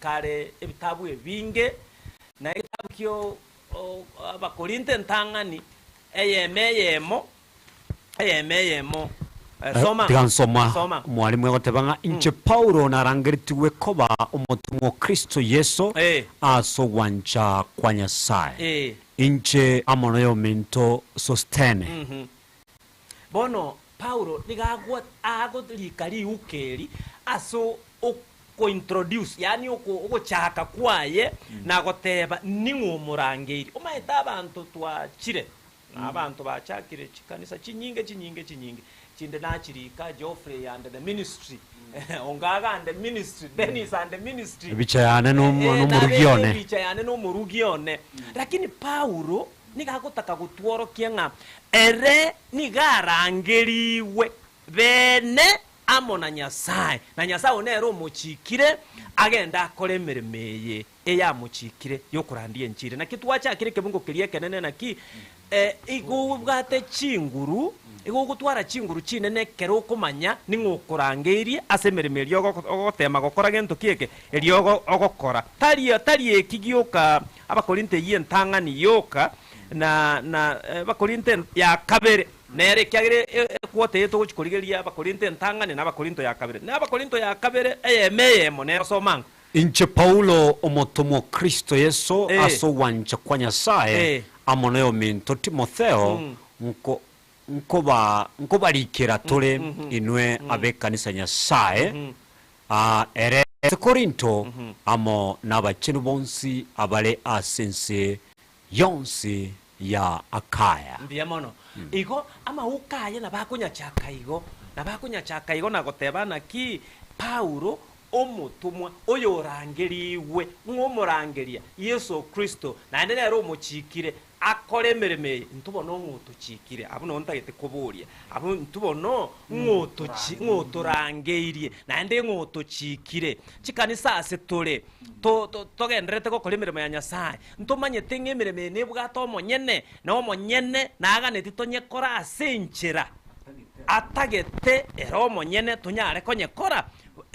Kare ebitabu ebinge, na egetabu kio Abakorinto entang'ani eyemo eyemo, eyemo eyemo. Soma. Tiga nsoma Soma. Omwalimu egoteba ng'a inche Paulo narangeretigwe koba omotomwa o Kristo Yeso Eh. ase ogwancha kwa Nyasae. Eh. Inche amo noyominto Sostene. Bono Paulo nigo agwa agorika riuko eri ase Okointroduce, yaani oko ogochaka kwaye na goteba ning'o omorangeiri. Omanyete abanto twachire, na abanto bachakire chikanisa chinyinge chinyinge chinyinge, chinde nachirika Geoffrey and the ministry, Ongaga and the ministry, Dennis and the ministry. Ebicha yane Eh, nomo eh, nomorugi nabeke one. ebicha yane nomorugi one. Lakini Paulo nigo agotaka gotworokia ng'a ere nigo arangerigwe bene amo na Nyasae, na Nyasae oyo nere omochiikire agende akore emeremo eye eyamochiikire y'okorandia enchiri. Naki twachakire ekebungo keria ekenene naki igo obwate chinguru, igo ogotwara chinguru chinene ekero okomanya ning'o okorangeirie ase emeremo eria ogoteema gokora gento ki eke eria ogokora. Tari tari eki gioka Abakorinto eyio entang'ani yoka, na na Abakorinto ya kabere. Nere ekiagera equota eye togochia korigereria Abakorinto entang'ani na Abakorinto ya kabere. Na Abakorinto ya kabere eyemo eyemo nero soma ango. Inche Paulo, omotomwa o Kristo Yeso Eh. ase ogwancha kwa Nyasae, Eh. amo noyominto Timotheo, nko, nkoba, nkobarikera tore inwe ab'ekanisa ya Nyasae, aa, ere ase Korinto, amo nabachenu bonsi abare ase ense yonsi ya Akaya. Mbuya mono. Igo amauko aye nabo akonyachaka igo, nabo akonyachaka igo na goteba naki Paulo omotomwa oyorangerigwe ng'a omorangeria Yeso Kristo, naende nere omochiikire akore emeremo eye. Intwe bono ng'a otochiikire, abwo noo ntagete koboria, abwo intwe bono ng'a otochi ng'a otorangeirie, naende ng'a otochiikire. Chikanisa ase tore, to to togendererete gokora emeremo ya Nyasae, Ntomanyete ng'a emeremo eye nebwate omonyene, na omonyene naganeti tonyekore ase enchera atagete ere omonyene tonyare konyekora.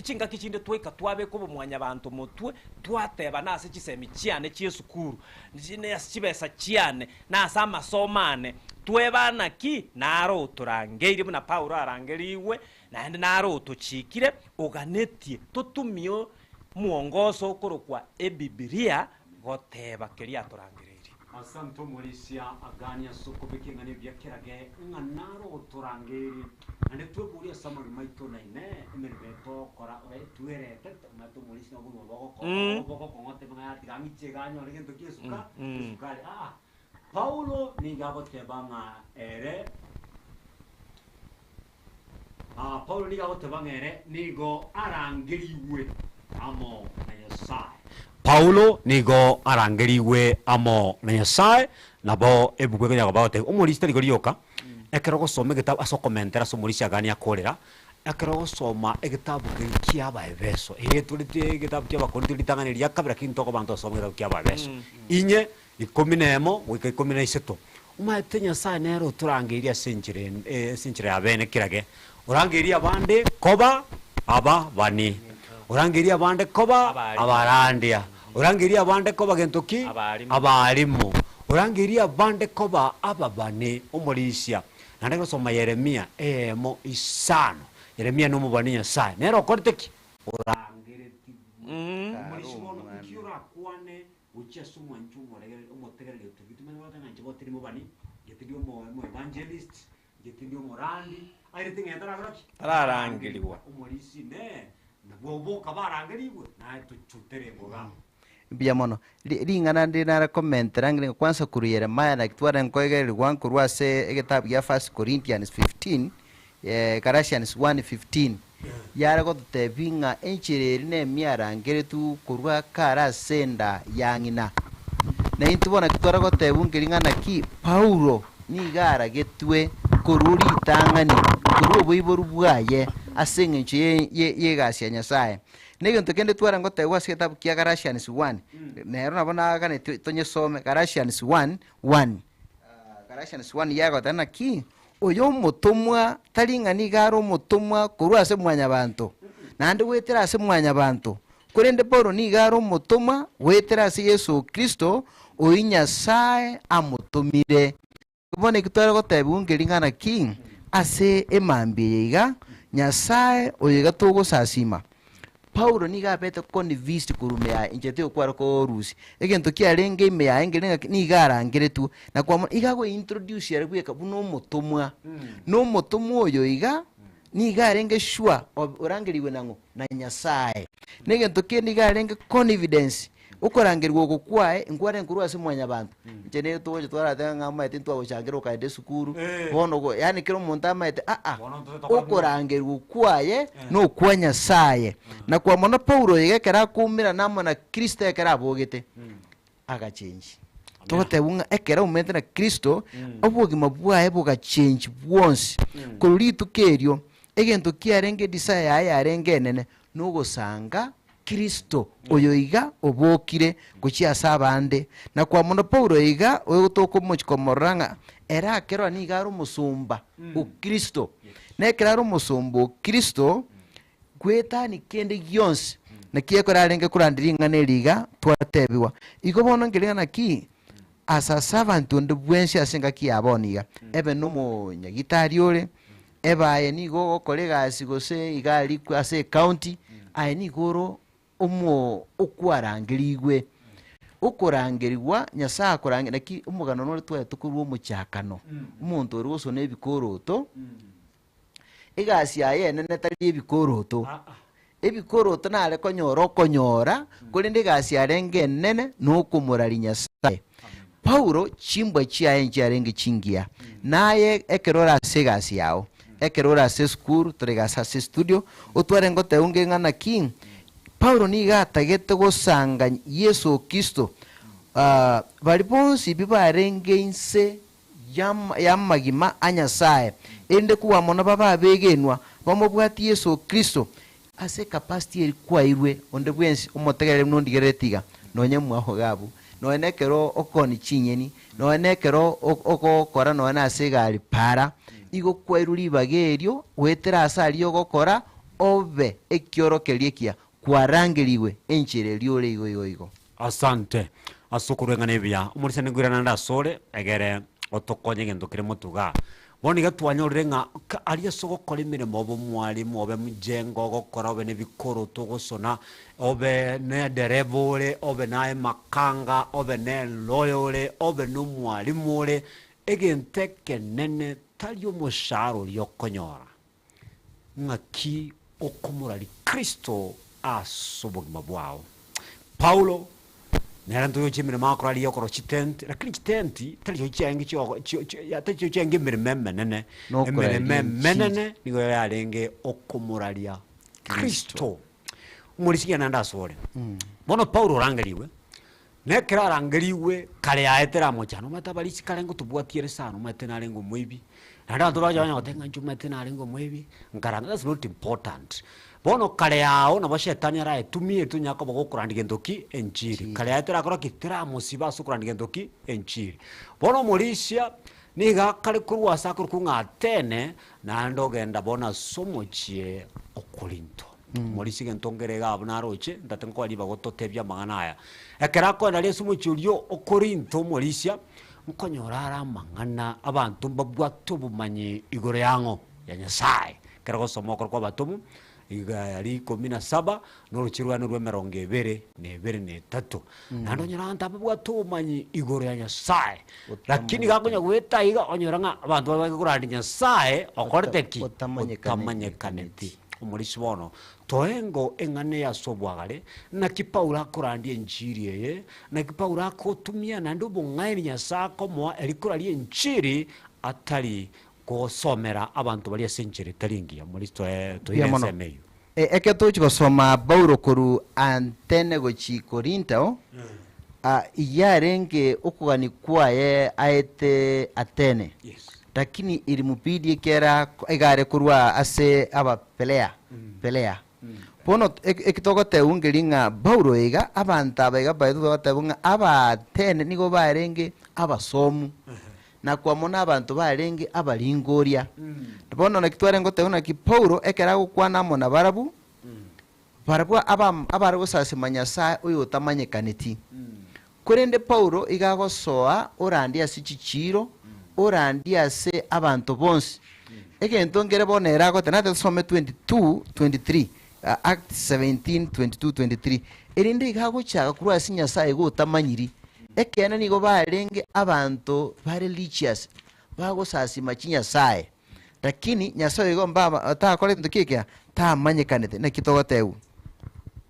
Chingaki chinde twaika twabeka obomwanyabanto motwe, twatebana ase chisemi chiane chi'esukuru, na ase chibesa chiane, na ase amasomo ane, twebana ki? Naro otorangeirie buna Paulo arangerigwe, naende naro otochiikire, oganetie totumie omwongoso okorokwa Ebibilia goteba keria atorangereirie. Asante omorisia aganie ase okobeka eng'ana ebuya kerage ng'a naro otorangeirie, naende tweborie ase amagima aito na inee emeremo eye togokora oretwerete omanyete omorisia nobogima bogoko bogokong'a otebe ng'a yatiga ang'iche iga anyore gento kia esuka esukari aa. Paulo nigo agoteba ng'a ere Paulo nigo agoteba ng'a ere nigo arangerigwe amo na Nyasae. Paulo nigo arangerigwe amo na Nyasae, nabo ebuku ekonya koba egoteba omorisia tari rioka, ekero ogosoma egetabu ase okomentera ase omorisia aganie akorera, ekero ogosoma egetabu keria kia Abaefeso, eye toreti egetabu kia Abakorinto ritang'ani ria kabere lakini ntokoba ntosoma egetabu kia Abaefeso. Inye Ikomi nemo goika ikomi na isato. Omanyete Nyasae nere otorangeirie ase enchera ase enchera ya bene kerage, orangeirie abande koba ababani, orangeirie abande koba abarandia, orangeirie abande koba gento ki? Abalimu, orangeirie abande koba ababani, omorisia. Naende gosoma Yeremia eyemo isano, Yeremia nomobani Nyasae, nere okorete ki? Orangeretigwe. Omorisia bono nki orakwane Gochia ase omwancho omoregereri omotegereri otogia timanya goeta ng'a inche bono tindi mobani, inche tindi omo omo evangelist, inche tindi omorandi, airete ng'a tarakora ki? Tararangerigwa. Omorisia inee, nabwo boka barangerigwe, naye tochutere engoga. Mbuya mono. Ri- Ring'ana ndire nare komentera ng'ire kwansa korwa Yeremia naki tware nkoegererigwa nkorwa ase egetabu gia First Corinthians 15, Galatians 1:15, Yare gototebia ng'a enchera eria nemiarangeretwe korwa kare ase enda ya ng'ina. Na intwe bono naki tware gotebwa nkeria ng'a naki Paulo nigo aragetwe korwa ritang'ani korwa oboiboru bwaye ase engencho y'egasi ya Nyasae. Na egento kende tware gotebwa ase egetabu kia Galatians 1, nero nabo naganetie tonyesome Galatians 1:1. Galatians 1 yagoteba naki, Oyo omotomwa tari ng'a nigo are omotomwa korwa ase mwanyabanto, naende goetera ase mwanyabanto. Korende Paulo nigo are omotomwa goetera ase Yeso Kristo, oyio Nyasae amotomire. Bono eki tware gotebigwa nkeri ng'a naki ase emambia eye iga, Nyasae oyo iga togosasima. Paulo nigo abete convinced korwa ime yaye, inche tigokwara korusia egento kiarenge ime yaye nkeri ng'a nigo arangeretwe, na kwamanya iga agointroduce ere bweka buna omotomwa. Na omotomwa oyo iga, nigo arenge sure orangerigwe nang'o? Na Nyasae. Na egento kende iga arenge confidence, okorangerigwa oko kwaye nkwarenge korwa ase mwanyabanto. Inche nigo togocha twarateba ng'a omanyete ntwagochangera okaenda esukuru, bono go yaani kera omonto amaete aa, okorangerigwa kwaye nokwa Nyasaye. Na kwa mono Paulo oyo iga ekero akoumerana amo na Kristo ekero abogete, agachenchi. Togotebwa ng'a ekero aumerete na Kristo, obogima bwaye bogachenchi bwonsi. Korwa rituko erio, egento kiarenge edesire yaye yarenge enene, nogosanga Kristo oyo iga obokire gochia ase abande. Na kwa mono Paulo iga oyo tokomochia komorora ng'a ere akerora nigo are omosomba o Kristo. Na ekero are omosomba o Kristo, Gwetani kende gionsi, naki ekero arenge koranderia ring'ana eri iga, twatebigwa. Igo bono nkeria naki, as a servant onde bwensi ase engaki ya bono iga, ebe nomonyagitari ore, ebe aye nigo ogokora egasi gose iga aria ase ecounty, aye nigo oro omo okwarangerigwe. Okorangerigwa, Nyasae akorange naki omogano nore twaetwe korwa omochakano, omonto ore gosona ebikoroto, Egasi yaye enene tari ebikoroto. Ebikoroto nare konyora okonyora, korende egasi yarenge enene nokomoraria Nyasae. Paulo chimbwa chiaye nchiarenge chingiya. Naye ekero ore ase egasi yao, ekero ore ase esukuru, tore gase ase estudio, otware ngoteba onge ng'a naki, Paulo nigo atagete gosanga Yeso Kristo, baria bonsi bi barenge inse y'amagima a Nyasae, erinde kobua mono babe abegenwa, bamobwatie Yeso Kristo. Ase ecapacity eri kwairwe, onde bwensi omotegerere buna ondigerereti iga, nonye mwao iga abwo, nonye nekero okoonia chinyeni, nonye nekero ogokora nonye nase egari para, igo kwairwe ribaga erio, goetera ase aria ogokora, obe ekiorokererio ekiya, kwarangerigwe enchera eria ore igo igo igo. Asante ase okorweng'ana ebiya. Omorisia ninkoirana naende asore, egere otokonye egento kere motwe igaa. Bono iga twanyorire ng'a ka aria ase ogokora emeremo obe omwalimu, obe mjengo ogokora, obe na ebikoroto ogosona, obe na edereba ore, obe naye makanga, obe na eloya ore, obe na omwalimu ore, egento ekenene tari omoshahara oria okonyora. Ng'aki okomoraria Kristo ase obogima bwao? Paulo nere ntoyoche emeremo agokora aria okora chitenti, lakini chitenti tari chio chiarenge chio chio chio tari chio chiarenge emeremo emenene. Nokoraria Emeremo enchiri. emenene nigo yarenge okomoraria Kristo. Omorisia naende asore. Bono Paulo orangerigwe, Na ekero arangerigwe kare aetera amochando, omanyete abarisi kare ngotobwatia ere sana, omanyete narenge omoibi, naende abanto bacha banya goteba ng'a inche omanyete narenge omoibi, nkaranga, that's not important. Bono kare ao nabo shetani araetumie tonyara koba gokorandia gento ki? Enchiri. Kare aye terakora ki? Teramosiba ase okorandia gento ki? Enchiri. Bono omorisia nigo akare korwa ase akorokwa ng'a Atene, naende ogenda bono ase omochie o Korinto. Omorisia egento nkere iga abwo naroche, ntate nkoa ribaga ototebie amang'ana aya. Ekero akoenda aria ase omochie oria o Korinto omorisia, nkonyora are amang'ana abanto mbabwate obomanyi igoro yang'o? Ya Nyasae. Ekero ogosoma okoro kwa abatomwa, iga aria ikomi na saba, na oroche rwane rwa emerongo ebere, na ebere na etato. Naende onyore abanto ababwate obomanyi igoro ya Nyasae, lakini gakonya goeta iga, onyore ng'a abanto baria bakorandia Nyasae okorete ki? Otamanyekaneti. Omorisia bono, toengo eng'ana eye ase obwagare, naki Paulo akorandia enchiri eye, naki Paulo akotumia naende obong'aini Nyasae akomoa eri koraria enchiri atari gosomera abanto baria ase enchera etari engiya. Omorisia toe toire Mbuya mono. ensemo eyio. Ekero togochia gosoma Paulo korwa Athene gochia Korinto, yarenge okogania kwaye aete Athene, lakini ilimubidi ekiagera iga are korwa ase Abapelea, Pelea. Bono eki togotebwa nkeri ng'a Paulo iga, abanto aba iga baito togotebwa ng'a Abaathene nigo barenge abasomu, na kwamo nabanto barenge abaringoria. Bono naki twarenge goteba naki Paulo ekero agokwana amo nabarabwo, Barabwo abam abare gosasima Nyasae oyotamanyekaneti. Korende Paulo iga agosoa orandie ase chichiiro, orandie ase abanto bonsi. Egento nkere bono ere agoteba, natete tusome 22, 23, Acts 17, 22, 23, erinde iga agochaka korwa ase Nyasae iga otamanyiri. Ekeene nigo barenge abanto ba religious, bagosasima chinyasae. Lakini Nyasae oyo igo mbaba takora egento ki ekiya, tamanyekanete. Naki togotebwa?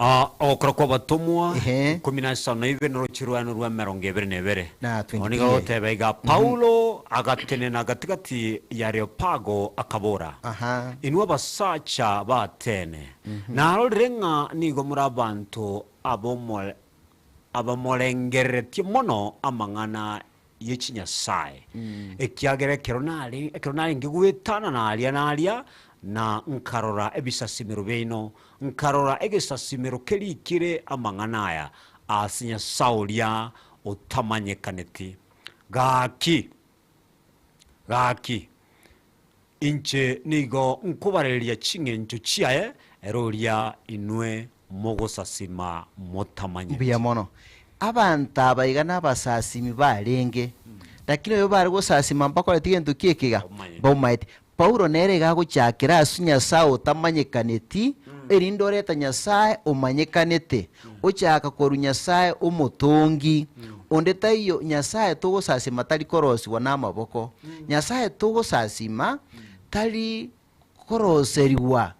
Aa, ogokora kw'abatomwa, Ehe. ikomi na isano na ibere, noroche rwane rw'emerongo ebere na ebere. Na Nabo nigo 23. agoteba iga, Paulo agatenena gati-gati y'Areopago, akabora, Aha. Inwe abasacha b'Atene, narorire ng'a nigo more abanto ab'omo- abamorengereretie mono amang'ana ye chinyasae, ekiagera ekero nare ekero narenge goetanana aria na aria, na nkarora ebisasimero biaino, nkarora egesasimero kerikire amang'ana aya, Ase Nyasae oria otamanyekaneti. Gaki, gaki, inche nigo nkobarereria ching'encho chiaye, ere oria inwe mogosasima motamanyeti. Mbuya mono. Abanto aba iga nabasasimi barenge, lakini oyo bare gosasima mbakoreti gento ki ekiga? Mbaumaeti. Paulo nere iga agochakera ase Nyasae otamanyekaneti, erinde oreta Nyasae omanyekanete, ochaka korwa Nyasae omotongi. Onde taiyo Nyasae togosasima tari korosigwa namaboko. Nyasae togosasima tari koroserigwa.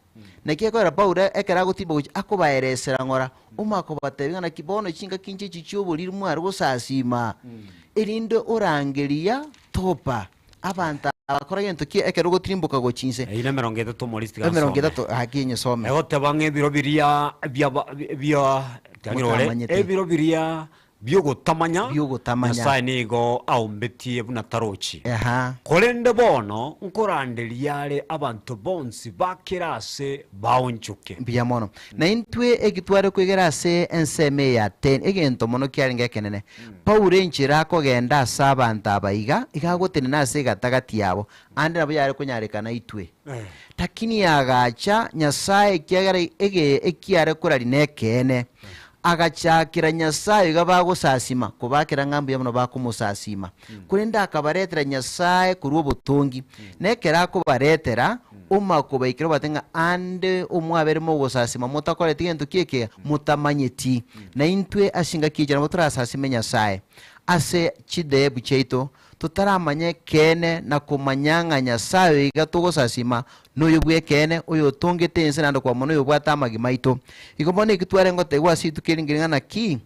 Naki ekogera Paulo ekero agotimba gochia akobaeresera ng'ora, omakobatebia ng'a naki bono chingaki inche echi chi'oboriri mware gosasiima, erinde orangeria topa abanto aba bakora gento ki ekero ogotirimboka gochia inse. Eyio nemerongo etato omorisia tiga Emerongo nsome. etato gaki enyesome. Egoteba ng'a ebiro biria biaba bia tiga ng'irore, Motamanyete. ebiro biria Bi'ogotamanya, Bi'ogotamanya. Nyasae nigo aombetie buna tarochi. Eha. Korende bono nkoranderia are abanto bonsi ba kera ase baonchoke. Mbuya mono. Na intwe eki tware kwegera ase ensemo eye ya 10, egento mono kiarenge ekenene. Paulo enchera akogenda ase abanto aba iga, iga agotenena ase egatagati yabo, ande nabo yare konyarekana aitwe. Lakini agacha Nyasae ekiagera ege ekiare korari nekeene, Agachakera Nyasae iga bagosasima, kobakera ng'a mbuya mono bakomosasima. Korende akabaretera Nyasae korwa obotongi, na ekero akobaretera, omakobaikera obate ng'a ande omwabere mogosasima motakoreti gento ki ekiya motamanyeti. Na intwe ase engaki eche nabo torasasime Nyasae ase chidhehebu chiaito, Totaramanya ekeene na komanya ng'a Nyasae oyo iga togosasima noyo bw'ekeene, oyotongete ense naende kwamanya noyobwate amagima aito. Igo bono eki twarenge gotebiwa ase rituko eri nkeri ng'a naki,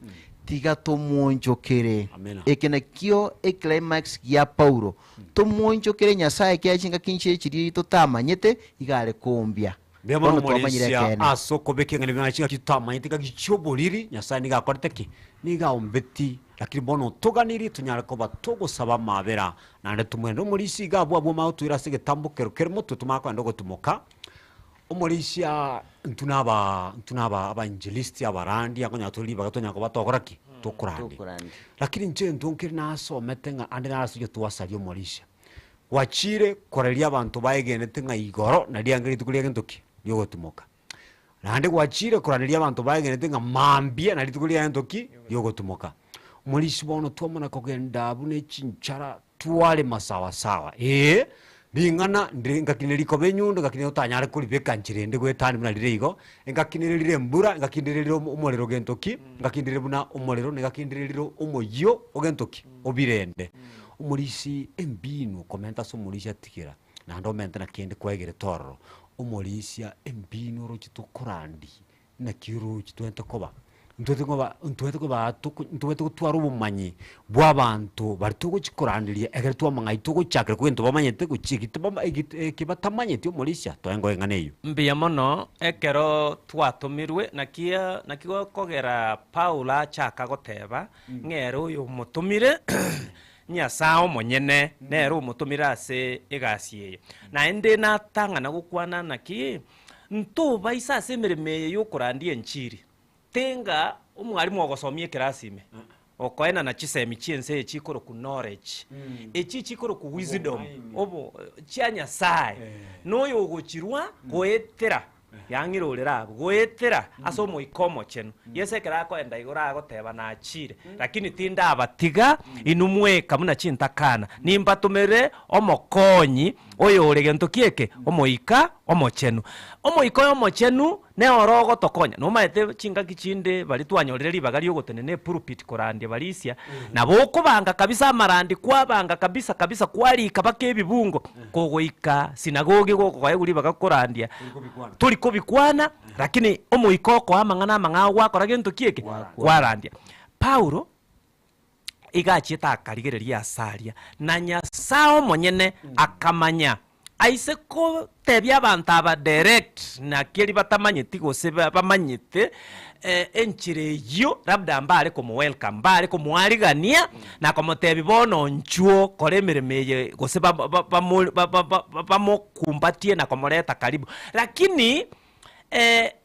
tiga tomwonchokere. Amina. Eke nakio eclimax gia Paulo. Tomwonchokere Nyasae ekiagera chingaki nchire chiria totamanyete iga are koombia. Mbuya mono Bono twamanyire omorisia ekeene. ase okobeka eng'ana buna chingaki totamanyete ngaki chi'oboriri, Nyasae nigo akorete ki? Nigo aombeti, lakini bono otoganirie tonyare koba togosaba amaabera, naende tomwende omorisia iga abwo abwo omanye gotoira ase egetambokero kere motwe tomanye kogenda ogotumoka. Omorisia intwe naba intwe naba abainjilisti abarandia nkonyora tore ribaga tonyara koba togokora ki? Tokorandia. Tokorandia. Lakini inche intwe nkere nasomete ng'a ande naro ase twasaria omorisia. Gwachire koraria abanto baegenete ng'a igoro nariange rituko ria gento ki? Ri'ogotimoka. Naende gwachire koraneria abanto baegenete ng'a mambia na rituko ria gento ki? Ri'ogotimoka. Morisi bono twamana kogenda abwo ne chinchara twarema sawa sawa, ee, ring'ana ndire engaki nere rikoba enyundo, engaki nere otanyare koribeka nchera ende goetania buna rire igo, engaki nere rire embura, engaki ndire rire omorero gento ki, engaki ndire buna omorero, na engaki ndire rire omoyio ogento ki? Obirende. Omorisia embinu okomenta ase omorisia atigera, naende omente na kende kwaegerete ororo. Omorisia embinu oroche tokorandi, naki oroche twenyete koba, ntwete koba ntwete koba toko ntobwate gotwara obomanyi bwa abanto baria togochi koranderia ekero twamang'ai togochakera korwa egento bamanyete gochia egete bama egete eke batamanyeti omorisia toe ngoe eng'ana eywo. Mbuya mono ekero twatomirwe, naki naki gokogera Paulo achaka goteba, ng'a ere oyomotomire Nyasae omonyene nere omotomire ase egasi eye. Naende natang'ana gokwana naki, ntobaisa ase emeremo eye y'okorandia enchiri, tenga omwalimu ogosomia ekerasi ime, okoenana chisemi chi'ense eye chikorokwa knowledge, echi chikorokwa wisdom, obo chia Nyasae, noyo ogochirwa goetera. Yang'irorere abwo, goetera ase Omoika Omochenu. Yeso ekero akoenda igoro agoteba, Nachire, lakini tindabatiga inwe mweka buna chintakana, nimbatomere Omokonyi oyore gento ki eke? Omoika Omochenu. Omoika oyo Omochenu nere ogotokonya. Nomaete chingaki chinde baria twanyorire ribaga riogotenena epulpit korandia barisia, nabo okobanga kabisa amarandi kwabanga kabisa kabisa kwarika baka ebibungo, kogoika sinagogi gokoegwa ribaga korandia, tori kobikwana, lakini Omoika okoa amang'ana amang'ao gwakora gento ki eke? Kwarandia. Paulo iga achiete akarigereria ase aria, na Nyasae omonyene akamanya aise kotebia abanto aba direct, naki eria batamanyeti gose bamanyete enchera eyio labda mbare komo welcome, mbare komoarigania na komotebia bono nchuo kora emeremo eye gose bamokumbatie na komoreta karibu. Lakini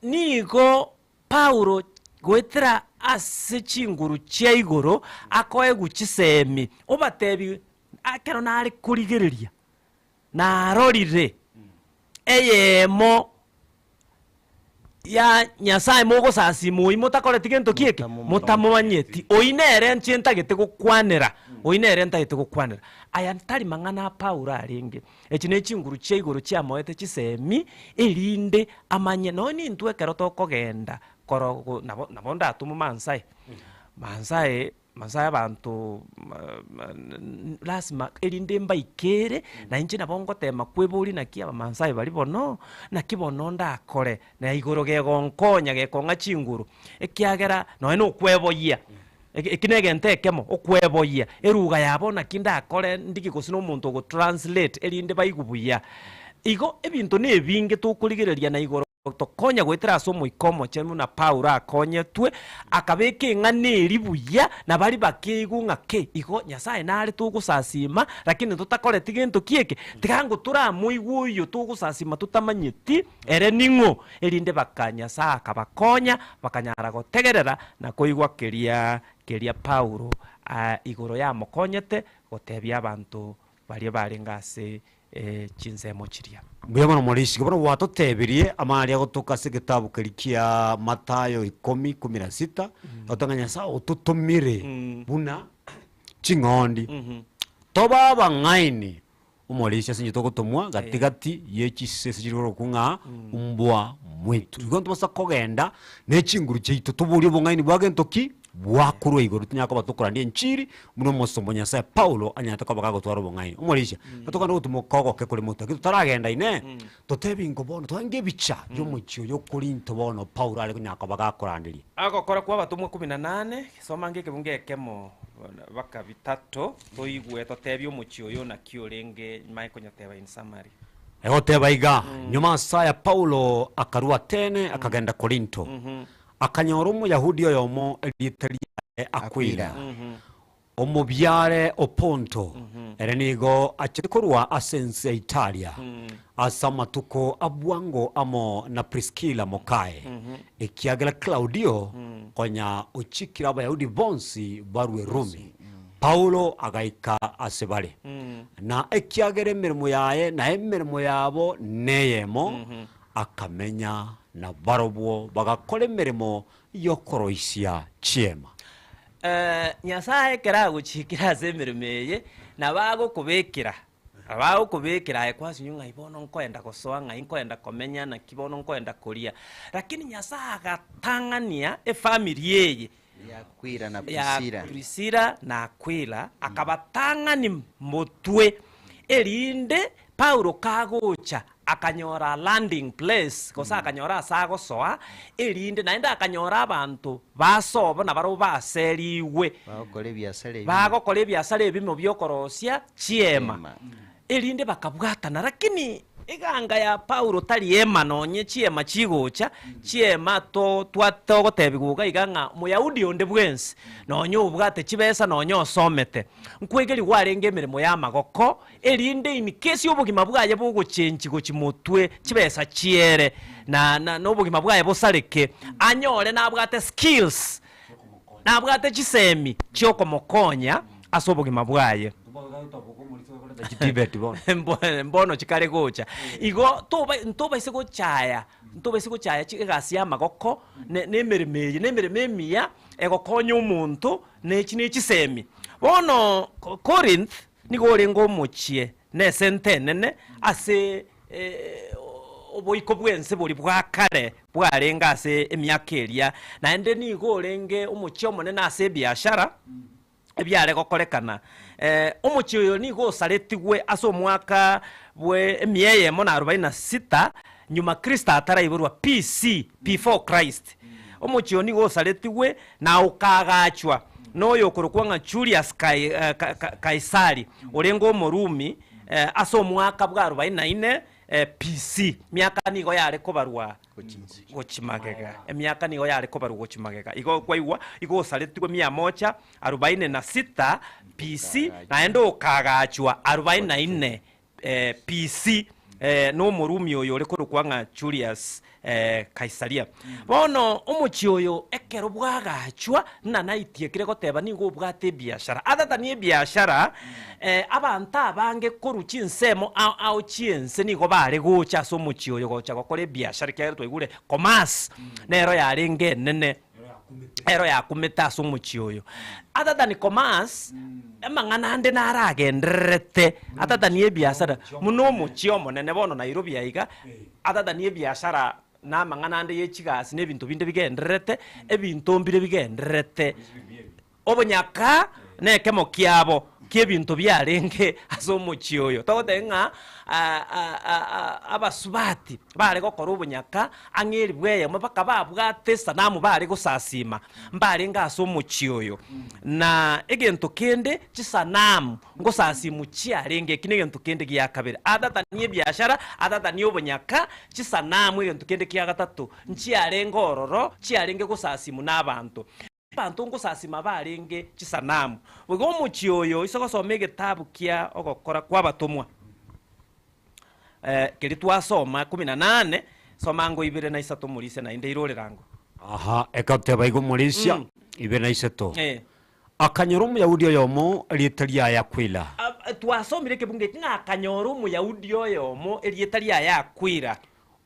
nigo Paulo goetera ase chinguru chia igoro akoegwa chisemi, obatebi, Ekero nare korigereria, narorire eyemo ya Nyasae mogosasima oyio motakoreti gento ki eke? Motamomanyeti. Oyio nere inche ntagete gokwanera, oyio nere ntagete gokwanera. Aya tari mang'ana a Paulo arenge. Echi ne chinguru chia igoro chiamoete chisemi, erinde amanye. Nonya nintwe ekero tokogenda koro nabo nabo ndatome mansae, mansae mansae abanto lasima erinde mbaikere, na inche nabo ngotema kweboria naki abamansae baria bono, naki bono ndakore, na igoro gegonkonya gekong'a chinguru, ekiagera nonya na okweboyia. Eki negento ekemo, okweboyia eruga yabo naki ndakore ndigie gose nomonto ogo translate erinde baigwe buya. Igo ebinto nebinge tokorigereria na igoro tokonya goetera ase Omoika Omochenu buna Paulo akonyetwe, akabeka eng'ana eria buya na baria bakeigwa ng'a ki, igo Nyasaye nare togosasima lakini totakoreti gento ki eke, tiga ngo toramoigwe oyio togosasima totamanyeti ere ning'o. Erinde baka Nyasae akabakonya, bakanyara gotegerera na koigwa keria keria Paulo igoro yamokonyete gotebia abanto baria barenge ase chinsemo chiria. Mbuya mono Morisi, bono gwatotebirie amang'ana aria agotoka ase egetabu keria kia Mathayo ikomi, ikomi na sita, agoteba ng'a Nyasae ototomire buna ching'ondi, tobe abang'aini Omorisia ase inche togotomwa gati gati ye chisese chiri korokwa ng'a mbwa mwitu. Igo ntobasa kogenda ne chinguru chiaito toborie obong'aini bwa gento ki? Bwa korwa igoro tinyara koba tokorandia enchiri buna omosomba o Nyasae Paulo anyarete koba gagotwara obong'aini. Omorisia, totogende gotimoka ogoke kore motwe lakini totaragenda inee, totebi ingo bono twange ebicha y'omochie oyo o Korinto bono Paulo are konyara koba gakoranderia. Ogokora kw'abatomwa kumi na nane, soma ange ekebungo ekemo baka bitato, toigwe totebie omochie oyo naki orenge nyuma konyoteba in summary. Egoteba iga, Nyuma ase aya Paulo akarua Atene akagenda Korinto, akanyora Omoyahudi oyomo erieta riaye Akwila, omobiare o Ponto, ere nigo achete korwa ase ense ya Italia ase amatuko a bwango amo na Priskila mokaye, ekiagera Klaudio konya ochikire Abayahudi bonsi barue Rumi. Paulo agaika ase bare, na ekiagera emeremo yaye na emeremo yabo neyemo, akamenya nabarobwo, bagakora emeremo y'okoroisia chiema. Nyasae ekero agochiikire ase emeremo eye, nabo agokobekera, nabo agokobekera aye kwasinywa ng'ai bono nkoenda gosoa, ng'ai nkoenda komenya, naki bono nkoenda koria. Lakini Nyasae agatang'ania efamiri eye Ya Akwila na ya Prisila. Prisila na Akwila, akabatang'ani motwe, erinde Paulo kagocha akanyora a landing place, gose akanyora ase agosoa, erinde naende akanyora abanto basobo nabarabwo baserigwe, Bagokora ebiasara ebimo. bagokora ebiasara ebimo bi'okorosia chiema, Chiema. erinde bakabwatana. Lakini eganga ya Paulo tari ema nonye chiema chigocha, chiema to twa togotebigwa iga iga ng'a Moyahudi onde bwensi, nonye obwate chibesa nonye osomete, nkwegerigwa arenge emeremo y'amagoko, erinde in case obogima bwaye bogochenchi gochia motwe chibesa chiere, na na na obogima bwaye bosareke, anyore nabwate skills, nabwate chisemi chiokomokonya ase obogima bwaye. Mbono chikare gocha. Igo toba ntobaise gochaya. Ntobasi gochaya chi egasi ya amagoko, ne na emeremo eye, na emeremo emiya, egokonya omonto, na echi ne chisemi. Bono ko Corinth, nigo orenge omochie na esente enene ase oboiko bw'ense boria bwa kare bwarenge ase emiaka eria, naende nigo orenge omochie omonene ase ebiashara ebiare gokorekana. Omochie oyo nigo osaretigwe ase omwaka bwe emia eyemo na arobaini na sita nyuma Kristo ataraiborwa, BC, before Christ. Omochie oyo nigo osaretigwe na okaagachwa noyo okorokwa ng'a Julius Kaisari, orenge Omorumi, ase omwaka bwa arobaini na ine BC. Emiaka nigo yare kobarwa gochia magega, emiaka nigo yare kobarwa gochia magega. Igo kwaigwa, igo osaretigwe mia moja arobaini na sita BC, naende okaagachwa arobaini na ine BC, nomorumi oyo ore korokwa ng'a Julius Kaisaria. Bono omochie oyo ekero bwagachwa, ng'a naitiekire goteba nigo obwate ebiashara. Other than ebiashara, abanto abange korwa chinsemo ao ao chi'ense nigo bare gocha ase omochie oyo gocha gokora ebiashara ekiagera twaigure commerce nero yarenge enene. Ero yakumete ase omochie oyo. Other than commerce, amang'ana ande naragendererete other than ebiasara, buna omochie omonene bono Nairobi aiga, other than ebiasara na amang'ana ande ye chigasi na ebinto binde bigendererete, ebinto mbire bigendererete. Obonyaka nekemo kiabo ki'ebinto biarenge ase omochie oyo. Togoteba ng'a abasubati bare gokora obonyaka ang'e elifu eyemo mpaka babwate esanamu bare gosasima mbarenge ase omochie oyo. Na egento kende chisanamu ngosasimu chiarenge, eki negento kende gia kabere. Other than ebiashara, other than obonyaka, chisanamu egento kende kia gatato nchiarenge ororo chiarenge gosasimu nabanto. Abanto ngosasima barenge chisanamu. Boigo omochie oyo ise gosoma egetabu kia Ogokora kw'Abatomwa, keria twasoma kumi na nane, soma ango ibere na isato omorisia naende irorera ango. Aha, ekateba igo omorisia, ibere na isato, Akanyora Omoyahudi oyomo, erieta riaye Akwila. Twasomire ekebungo eki ng'a akanyora Omoyahudi oyomo, erieta riaye Akwila.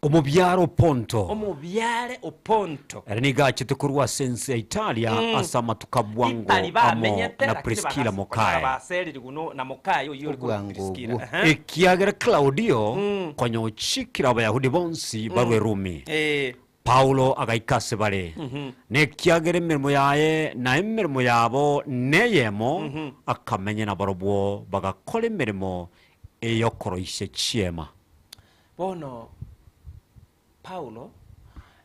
Omobiare o Ponto. Omobiare o Ponto. Ere nigo achete korwa ase ense ya Italia ase amatuko a bwango Itali amo bamenyete, na lakini Priskila bagasa mokaye. konyora baseriri no na mokaye oyio ore korokwa Obwango Priskila. obwo. Ehe. Ekiagera Klaudio konya ochikire Abayahudi bonsi barwe Rumi, Eh. Paulo agaika ase bare, na ekiagera emeremo yaye na emeremo yabo neyemo, akamenya nabarobwo bagakora emeremo ey'okoroisia chiema. Bono Paulo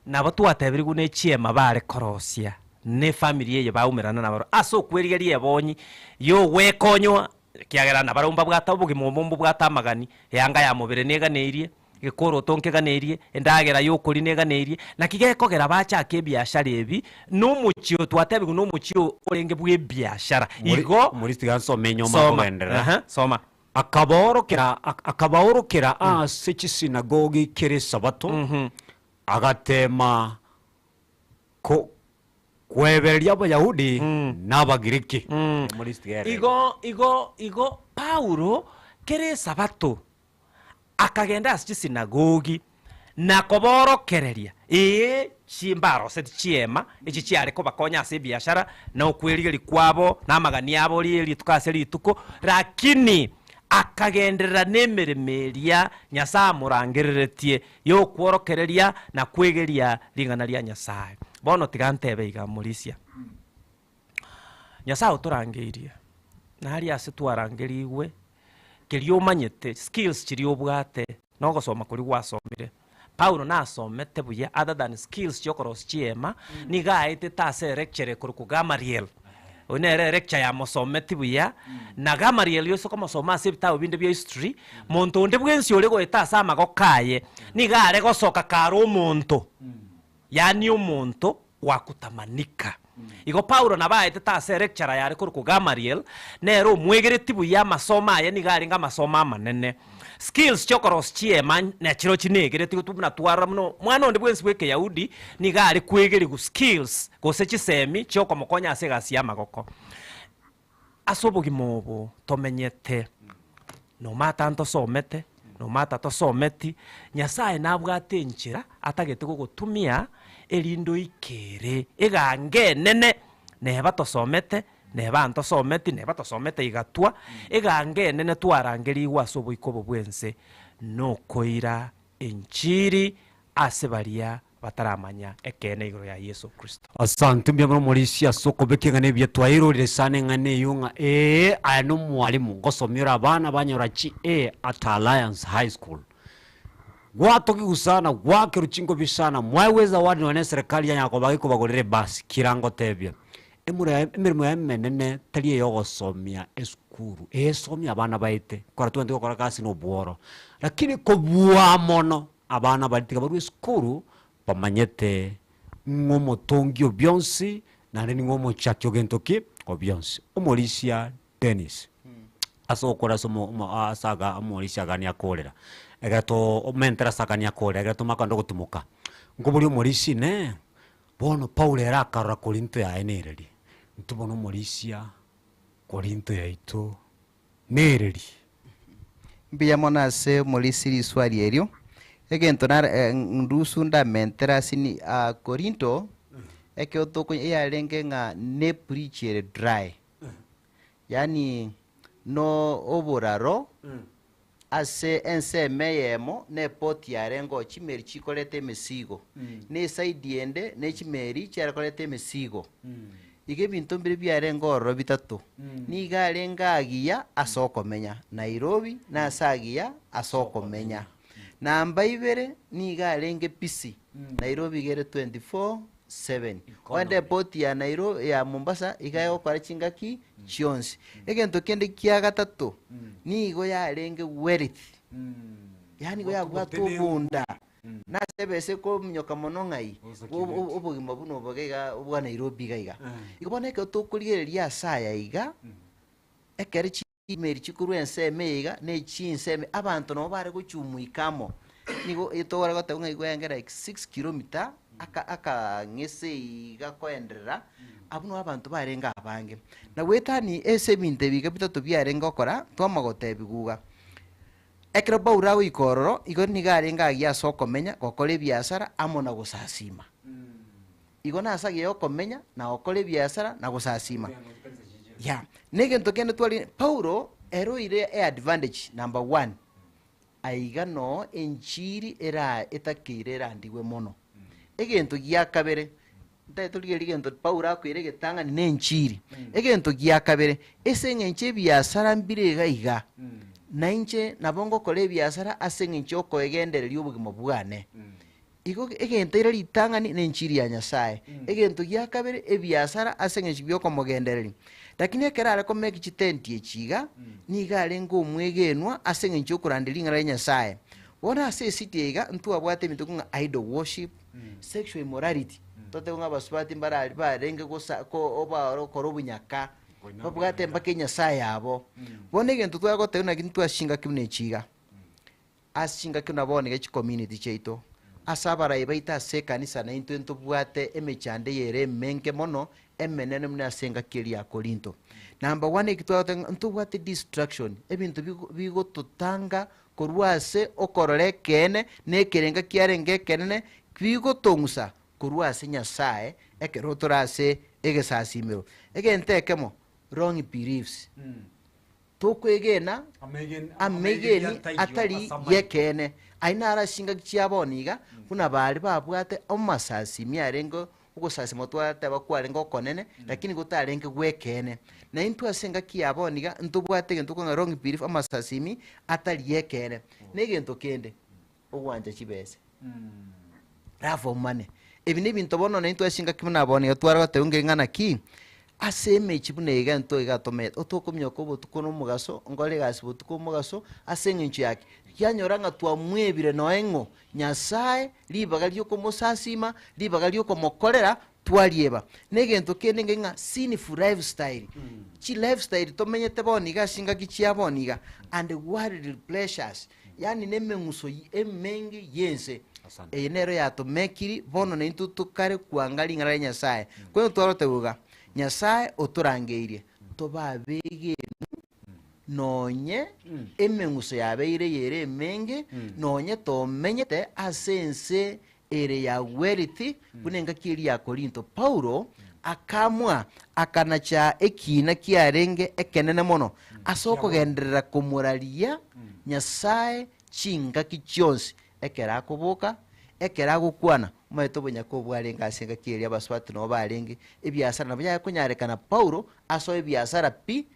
nabo twatebirigwe ne chiema bare korosia ne efamiri eye baumerana nabarobwo ase okwerigeria ebonyi y'ogwekonywa, ekiagera nabarobwo mbabwate obogima obo mbobwate amagani, eanga ya mobere neganeirie, gekoroto nkeganeirie, endagera y'okoria neganeirie, naki gekogera bachake ebiashara ebi, na omochie oyo twatebigwe na omochie orenge bw'ebiashara. Igo Omorisia tiga nsome enyoma soma, akogenderera. ehe, soma. Akabaorokera, akabaorokera ase chisinagogi kera Esabato, agateema ko- kwebereria Abayahudi na Abagiriki. Igo, igo, igo Paulo kera Esabato Akagenda ase chisinagogi na koborokereria, ee, chimbaroseti chi'eema echi chiare kobakonya ase ebiashara, na okwerigeria kwabo, na amagani abo rie rituko ase rituko, lakini akagenderera nemeremo eria Nyasae amorangereretie y'okworokereria na kwegeria ring'ana ria Nyasae. Bono tiga ntebe iga, Morisia, Nyasae otorangeirie, na aria ase twarangerigwe Keria omanyete, skills chiria obwate, na ogosoma koria gwasomire. Paulo nasomete buya other than skills chiokorosia chiema, nigo aetete ase electure ekorokwa Gamaliel. Oyio nere electure yamosometi buya, na Gamaliel ase okomosoma ase ebitabu binde bia history, monto onde bwensi ore goeta ase amagoko aye, nigo are gosoka kare omonto, yaani omonto gwakutamanika. Igo Paulo nabo aetete ase electurer yare korokwa Gamaliel, nere omwegereti buya amasomo aye nigo arenge amasomo amanene. Skills chiokorosia chiema nachirochio negeretigwe buna twarora buna omwana onde bwensi bwa ekeyahudi nigo are kwegerigwa skills gose chisemi chiokomokonya ase egasi y'amagoko. Ase obogima obo tomenyete, nomata ntosomete, No matter tosometi, Nyasaye nabwate enchera atagete gogotumia erinde oikere egango enene neba tosomete, neba ntosometi, neba tosomete igatwa, egango enene twarangerigwe ase oboiko obo bw'ense nokoira enchiri ase baria bataramanya ekeene igoro ya Yeso Kristo. Asante mbuya mono omorisia ase okobeka eng'ana ebuya twairorire sana eng'ana eyio ng'a ee aye nomwalimu ngosomia ore abana banyora chi A at Alliance High School. Gwatogigwa sana gwakerwa chinkobi sana mwaegwa ezawadi nonya na eserekari yanyara koba gekobagorera ebasi kira ngotebia emura emeremo yaye emenene tari eyogosomia esukuru esomia abana baete kora tobwenerete gokora gasi na obworo lakini kobua mono Abana baria tiga barue esukuru bamanyete ng'a omotongi o bionsi naende ning'o omochaki o gento ki? O bionsi. Omorisia Dennis, ase ogokora ase omo omo ase aga omorisia agani akorera, ekero to omentere ase agani akorera ekero tomanye kogenda ogotimoka, nkoboria omorisia inee, bono Paulo ere akarora Korinto yaye nereri? Intwe bono omorisia Korinto yaito nereri? Mbuya mono ase omorisia riswari erio. Egento nare eh, ndusu ndamentere ase ni ah, Korinto, ekero toko eyarenge ng'a ne bridge ere dry, yaani no oboraro ase ensemo eyemo na eport yarenge oo chimeri chikoreta emesigo, na eside ende ne chimeri chiare koreta emesigo. Igo ebinto mbire biarenge ororo bitato, nigo arenge agiya ase okomenya, Nairobi nase agiya ase okomenya. Namba ibere, nigo arenge busy, Nairobi iga ere 24/7. Ogende eport ya Nairo ya Mombasa iga egokora chingaki chionsi. Egento kende kia gatato, nigo yarenge wealth, yaani igo yabwate obonda. Nase ebesa ekominyoka mono ng'ai? Obogima buna obo iga iga bwa Nairobi iga iga. Igo bono ekero tokorigereria ase aya iga, ekero chimeri chikorwa ensemo eye iga na echinsemo abanto nabo bare gochumuika amo. Nigo togora goteba ng'a igo enge like six kilometer aka akang'ese iga koenderera, abwo nabo abanto barenge abange. Na goetania ase ebinto ebi iga bitato biarenge gokora, twamanya gotebiwa iga. Ekero Paulo agoika ororo, igo nigo arenge agiya ase okomenya, gokora ebiasara, amo na gosasiima. Igo nase agiya okomenya, na gokora ebiasara, na gosasiima. Yeah. Na egento kende twari, Paulo ere oire eadvantage number one, aiga noo enchiri era etakeire erandigwe mono. Egento gia kabere, Ntagete torigererie egento Paulo akoira egetang'ani na enchiri. Egento gia kabere, ase eng'encho ebiasara mbire iga iga, na inche nabo ngokora ebiasara ase eng'encho yokoegendereria obogima bwane. Igo egento ere ritang'ani na enchiri ya Nyasaye. Egento gia kabere, ebiasara ase eng'encho biokomogendereria. Lakini ekero are komeki chitenti echi iga, nigo arenge omwegenwa ase eng'encho yokoranderia ring'ana ria Nyasaye. Bono ase esiti eye iga, ntwabwate ebinto ng'a idol worship, Sexual immorality, totebe ng'a abasubati mbarari barenge gosa ko obaoro gokora obunyaka, babwate mpaka enyasae yabo. Bono egento twagoteba naki ntwase chingaki buna echi iga, ase chingaki buna bono iga chicommunity chiaito, ase abarai baito ase ekanisa naintwe ntobwate emechando eye ere emenge mono, emenene buna ase engaki eria ya Korinto. Number one eki twagoteba ng'a ntobwate distraction, ebinto bigo bigototanga Korwa ase okorora ekeene na ekerenga kiarenge ekenene bigotong'usa korwa ase Nyasae ekero tore ase egesasimero. Egento ekemo, wrong beliefs. Tokwegena amegeni atari y'ekeene. Ayio naro ase chingaki chia bono iga, buna baria babwate amasasimi arenge Ogosasima twateba kwarenge okonene, lakini gotarenge gw'ekeene. Na intwe ase engaki ya bono iga ntobwate egento kong'a wrong belief, amasasimi atari y'ekeene. Na egento kende, ogwancha chibesa, love of money. Ebi nebinto bono na intwe ase engaki buna bono iga tware goteba ng'a ng'a naki, ase emechie buna iga intwe iga tomanyete, otokominyoka obotuko na omogaso, nkore egasi botuko omogaso, ase eng'encho yaki, kianyora ng'a twamwebire noe ng'o? Nyasae, ribaga ri'okomosasima, ribaga ri'okomokorera, twarieba. Negento kende nge ng'a sinful lifestyle, chi lifestyle tomenyete bono iga ase chingaki chia bono iga, and worldly pleasures, yaani na emeng'uso emenge y'ense. Asante. Eye nero yatomekiri bono naintwe tokare kwanga ring'ana ria Nyasae. Korende twarotebwa iga, Nyasae otorangeirie tobe abegenu. Nonye emeng'uso yabeire eyere emenge, nonye tomenyete ase ense ere ya wealth buna engaki eria ya Korinto, Paulo akamwa akanacha ekiina kiarenge ekenene mono ase okogenderera komoraria Nyasae chingaki chionsi ekero akoboka, ekero agokwana. Omanyete obonyaka obo bwarenge ase engaki eria abasubati nabo barenge ebiasara nabo yare konyarekana Paulo asoe ebiasara pi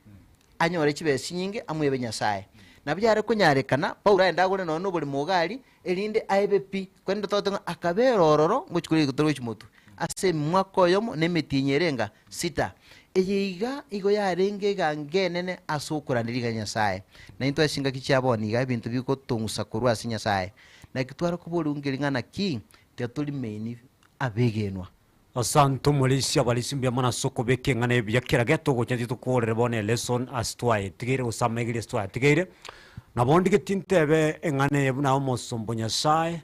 anyore chibesa chinyinge amoebe Nyasae. Nabo yare konyarekana Paulo aende agore nonya noboremo iga aria, erinde aebe pi, korende togote ng'a akabera ororo ngochia koria egento gochia motwe, ase emwaka oyomo na emetienyi ere enga sita. Eye iga igo yarenge egango enene ase okoranderia ring'ana ria Nyasae. Na intwe ase chingaki chia bono iga ebinto bigotong'usa korwa ase Nyasae. Naki tware koboria ngeri ng'a naki, tiga torimaini abegenwa. Asante omorisia abarisia mbuya mono ase okobeka eng'ana eye buya kera gete ogocha titokorere bono elesson ase twayetigeire gose amaigerio ase twayatigeire. Nabo ndigetie ntebe eng'ana eye buna omosomba o Nyasaye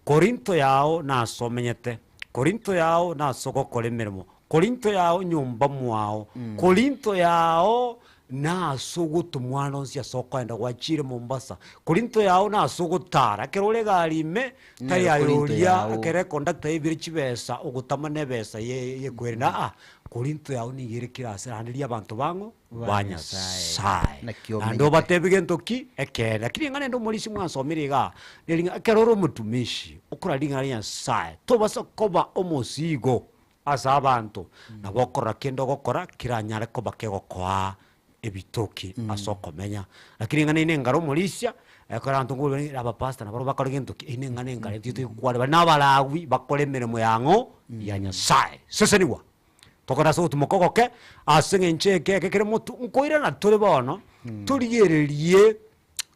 Korinto yao nase omenyete, Korinto yao nase ogokora emeremo, Korinto yao nyomba mwao, Korinto yao Nase ogotomwa ande onsi ase okoenda gwachire Mombasa, Korinto yao nase ogotara, ekero ore egari ime, tari Nero aye Korinto oria yao. ekero econductor yaibire chibesa ogotama na ebesa ye yekwerende aa, Korinto yao nigo ere kera ase naende riria abanto bang'o Ba ba Nyasae. Nyasae. Naki Naende omenyete. obatebie gento ki? Ekeene. Lakini ring'ana rinde omorisia mwansomire igaa, neri ng'a ekero ore omotumishi, okora ring'ana ria Nyasae, tobasa koba omosigo Ase abanto, nabo okorora kende ogokora keranyare koba kegokoa ebitoki ase okomenya. Lakini eng'ana eye nengare omorisia, ekero abanto nkoboria abapastor nabarobwo bakore gento ki, eyio neng'ana engare intwe toigokwana baria na abarawi bakore emeremo ya ng'o? Ya Nyasaye. Sesenigwa! Tokore ase ogotumoka ogoke, ase eng'encho eke eke kere motwe, nkoirana tore bono, torigererie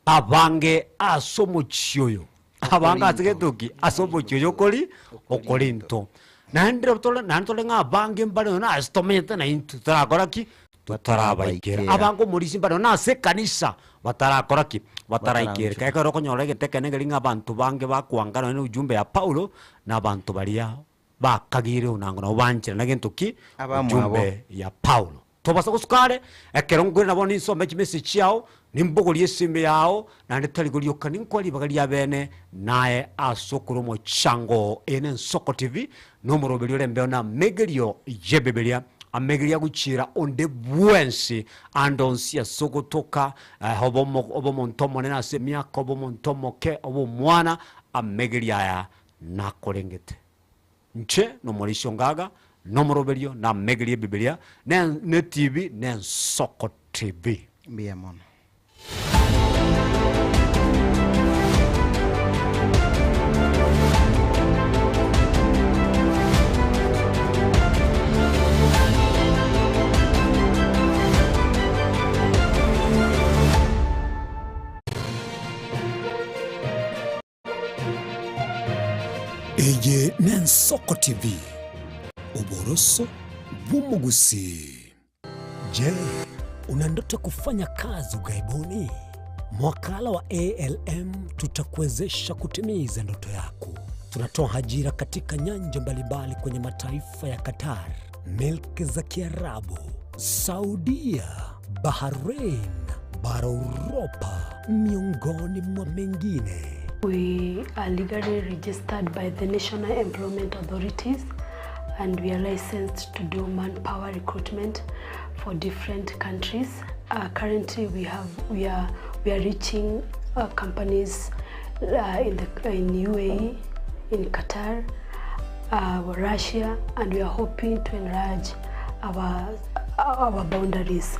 Abange ase omochie oyo, abange ase gento ki? Ase omochie oyo okori Okorinto. Naende tore naende tore ng'a abange mbare nonya ase tomenyete naintwe torakora ki? Totarabaikera. Abange omorisia mbare nonya ase ekanisa batarakora ki? Bataraikereka. Ekero okonyora egento ekenene keria ng'a abanto bange bakoanga nonya na ujumbe ya Paulo, na abanto baria bakagire onango nabo bancherana gento ki? Abamwabo. Ujumbe ya Paulo. Tobasa gosuka are, ekero nkoirana bono ninsome chimessage chiao, nimbogorie esimbe yao, naende tari gorioka ninkoe ribaga ria bene, naye ase okore omochango oo. Eye nensoko TV, na omoroberi ore embeo na amegerio y'Ebibilia, amegerio agochiera onde bwensi ande onsi ase ogotoka, eh, obe omo obe omonto omonene ase emiaka, obe omonto omoke, obe omwana, amegerio aya nakorengete. Inche nomorisia ongaga, nomoroberio, namegerie Ebibilia, ne ne TV, nensoko TV. Mbuya mono. Eye n'Ensoko TV, oboroso bw'omogusii. Je, una ndoto ya kufanya kazi ughaibuni? Mwakala wa ALM tutakuwezesha kutimiza ndoto yako. Tunatoa ajira katika nyanja mbalimbali kwenye mataifa ya Qatar, milki za Kiarabu, Saudia, Bahrain, bara Uropa, miongoni mwa mengine. We are legally registered by the National Employment Authorities and we are licensed to do manpower recruitment for different countries. Uh, currently we have we are we are reaching uh, companies uh, in the in UAE, in Qatar, uh, Russia and we are hoping to enlarge our, our boundaries.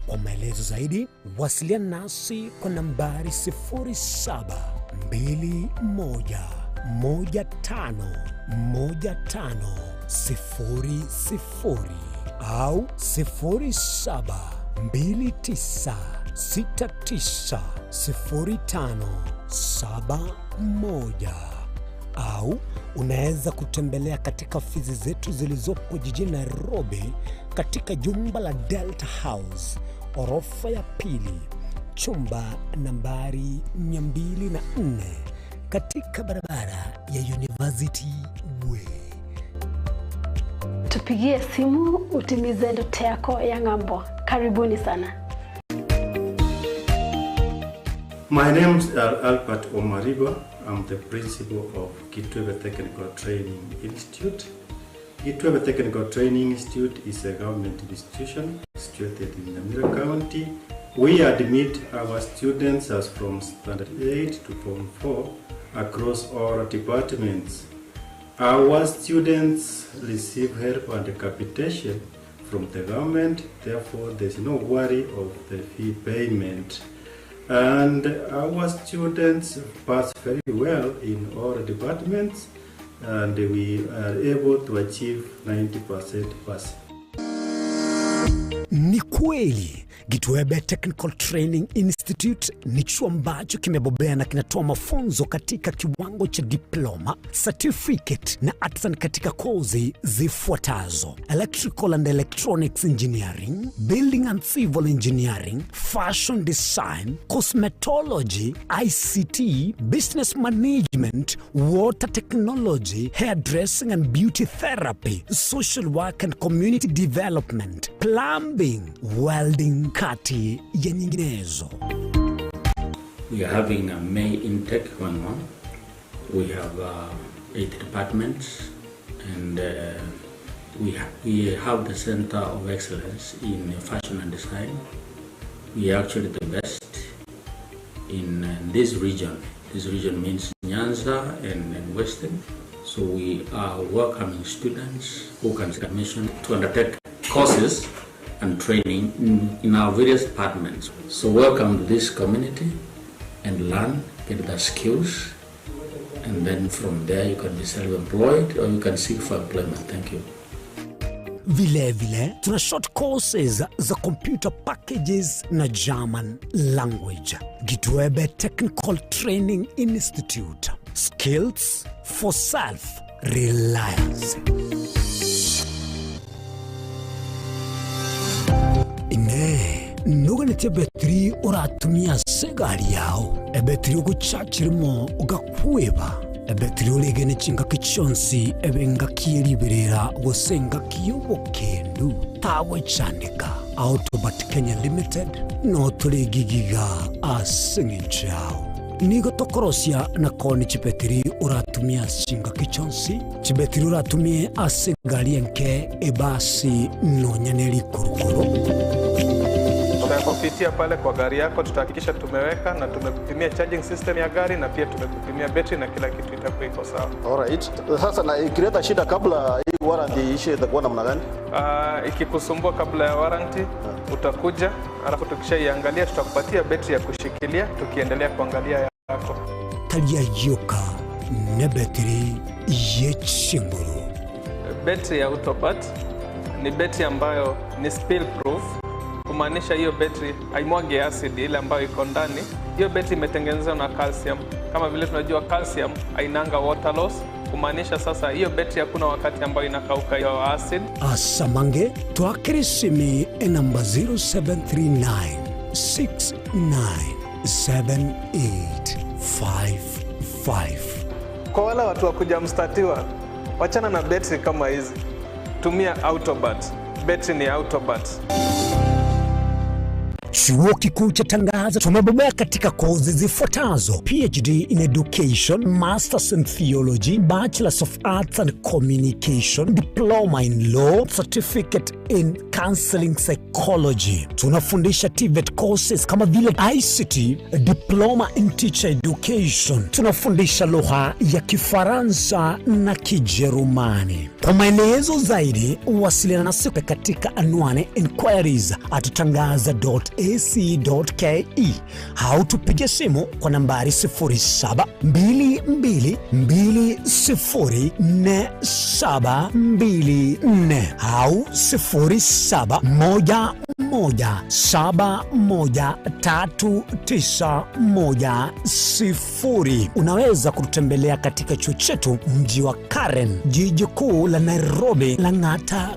Kwa maelezo zaidi wasiliana nasi kwa nambari 0721151500 au 0729690571 au unaweza kutembelea katika ofisi zetu zilizopo jijini Nairobi katika jumba la Delta House orofa ya pili chumba nambari 204 katika barabara ya University Way. Tupigie simu utimize ndoto yako ya ng'ambo. Karibuni sana. My name is Albert Omariba. I'm the principal of Kitwebe Technical Training Institute. Kitwebe Technical Training Institute is a government institution situated in Nyamira County. We admit our students as from standard 8 to form 4 across all departments. Our students receive help and capitation from the government, therefore there's no worry of the fee payment. And our students pass very well in all departments and we are able to achieve 90% pass. Ni kweli Gitwebe Technical Training Institute ni chuo ambacho kimebobea na kinatoa mafunzo katika kiwango cha diploma, certificate na artisan katika kozi zifuatazo: electrical and electronics engineering, building and civil engineering, fashion design, cosmetology, ICT, business management, water technology, hairdressing and beauty therapy, social work and community development, plumbing, welding, kati ya nyinginezo. We are having a May intake going on. We have 8 departments, and we have the Center of Excellence in Fashion and Design. We are actually the best in this region. This region means Nyanza and Western. So we are welcoming students who can seek admission to undertake courses and training in our various departments. So welcome to this community and learn, get the skills, and then from there you can be self-employed or you can seek for employment. Thank you. Vile vile tuna short courses za computer packages na German language. Gitwebe Technical Training Institute. Skills for self-reliance. Inee, noganeti ebetiri oratumie ase egari yao, ebetiri ogochachirimo ogakweba, ebetiri oregene chingaki chionsi ebe engaki ye riberera gose engaki y'obokendu, tagwechandeka. Autobat Kenya Limited notore gigiga ase eng'encho yao. Nigo tokorosia na koni chibetiri oratumie ase chingaki chionsi, chibetiri oratumie ase egari enke, ebasi, nonya ne rikurukuru. Tutakupitia pale kwa gari yako, tutahakikisha tumeweka na tumekupimia charging system ya gari na pia tumekupimia betri na kila kitu itakuwa iko sawa. Alright. Sasa na ikileta shida kabla hii warranty iishe itakuwa namna gani? Ikikusumbua kabla ya warranty utakuja, alafu tukishaiangalia tutakupatia betri ya kushikilia tukiendelea kuangalia yako. Taria yoka ne betri yechinguru. Betri ya Autobat ni betri ambayo ni spill proof, kumaanisha hiyo betri haimwagi acid ile ambayo iko ndani. Hiyo betri imetengenezwa na calcium. Kama vile tunajua calcium hainanga water loss, kumaanisha sasa hiyo betri hakuna wakati ambayo inakauka hiyo acid. Asamange twakirisimi enamba 0739 697855. Kwa wale watu wa kuja mstatiwa, wachana na betri kama hizi, tumia Autobat. Betri ni Autobat. Chuo Kikuu cha Tangaza tumebobea katika kozi zifuatazo: PhD in Education, Masters in Theology, Bachelors of Arts and Communication, Diploma in Law, Certificate in Counseling Psychology. Tunafundisha TVET courses kama vile ICT, Diploma in Teacher Education. Tunafundisha lugha ya Kifaransa na Kijerumani. Kwa maelezo zaidi, wasiliana nasi katika anwani inquiries at tangaza dot a c dot k e au tupige simu kwa nambari sifuri saba mbili mbili mbili sifuri nne saba mbili nne au sifuri saba moja moja saba moja tatu tisa moja sifuri. Unaweza kututembelea katika chuo chetu mji wa Karen, jiji kuu la Nairobi, Lang'ata